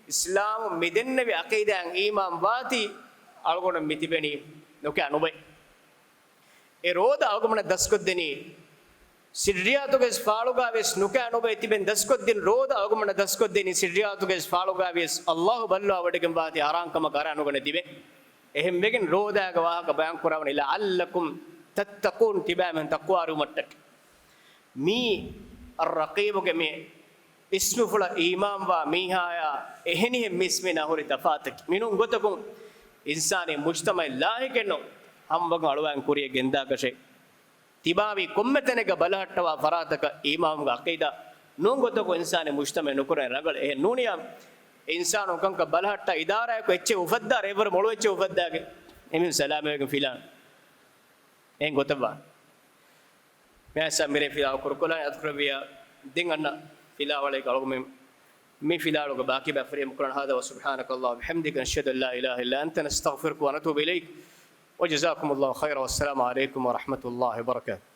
އިސްލާމު މިދެންނެވި ޢަޤީދާއަށް އީމާން ވާތީ އަޅުގަނޑު މިތިބެނީ ނުކާ ނުބައި. އެ ރޯދަ އަޅުގަނޑަށް ދަސްކޮށްދެނީ ސިއްރިއްޔާތުގައި ވެސް ފާޅުގައި ވެސް ނުކާ ނުބައި ތިބެން ދަސްކޮށްދިން ރޯދަ އަޅުގަނޑަށް ދަސްކޮށްދެނީ ސިއްރިއްޔާތުގައި ވެސް ފާޅުގައި ވިޔަސް ﷲ ބައްލަވާވޮޑިގެން ވާތީ ހަރާންކަމަކަށް އަރާ ނުގަނެ ތިބެ. އެހެންވެގެން ރޯދާގެ ވާހަކަ ބަޔާންކުރަވަނީ لعلكم تتقون ތިބާމެން ތަޤްވާވެރިވުމަށްޓަކައި. މީ އައްރަޤީބުގެ މި އިސްމުފުޅަށް އީމާންވާ މީހާޔާ އެހެނިހެން މި އިސްމީނާ ހުރި ތަފާތަކީ. މިނޫން ގޮތަކުން އިންސާނީ މުޖްތަމަޢެއް ލާހިކެއްނު ހަމަވަގުން އަޅުވާން ކުރިޔަށް ގެންދާކަށެއް. ތިބާވީ ކޮންމެ ތަނެއްގަ ބަލަހައްޓަވާ ފަރާތަކަށް އީމާންވުމުގެ ޢަޤީދާ ނޫން ގޮތަކުން އިންސާނީ މުޖްތަމަޢެއް ނުކުރަން ރަނގަޅު. އެހެން ނޫނިޔާ އިންސާނުން ކަންކަން ބަލަހައްޓާ އިދާރާއަކު އެއްޗެއް އުފައްދާ ރޭވަރު މޮޅު އެއްޗެއް އުފައްދާގެ އެމީހުން ސަލާމަތްވެގެން ފިލާން. އެހެން ގޮތަށްވާނެ. މިއައިސް މިރޭ ފިލާވަޅު ކުރުކޮށްލާނެ އަދުކުރެއްވިޔާ ދެން އަންނަ ފިލާވަޅެއްގަ އަޅުގަމެން މި ފިލާވަޅުގެ ބާކީ ބައި ފުރިހަމަ ކުރަން. هذا وسبحانك اللهم وبحمدك، نشهد أن لا إله إلا أنت، نستغفرك ونتوب إليك، وجزاكم الله خيرا، والسلام عليكم ورحمة الله وبركاته.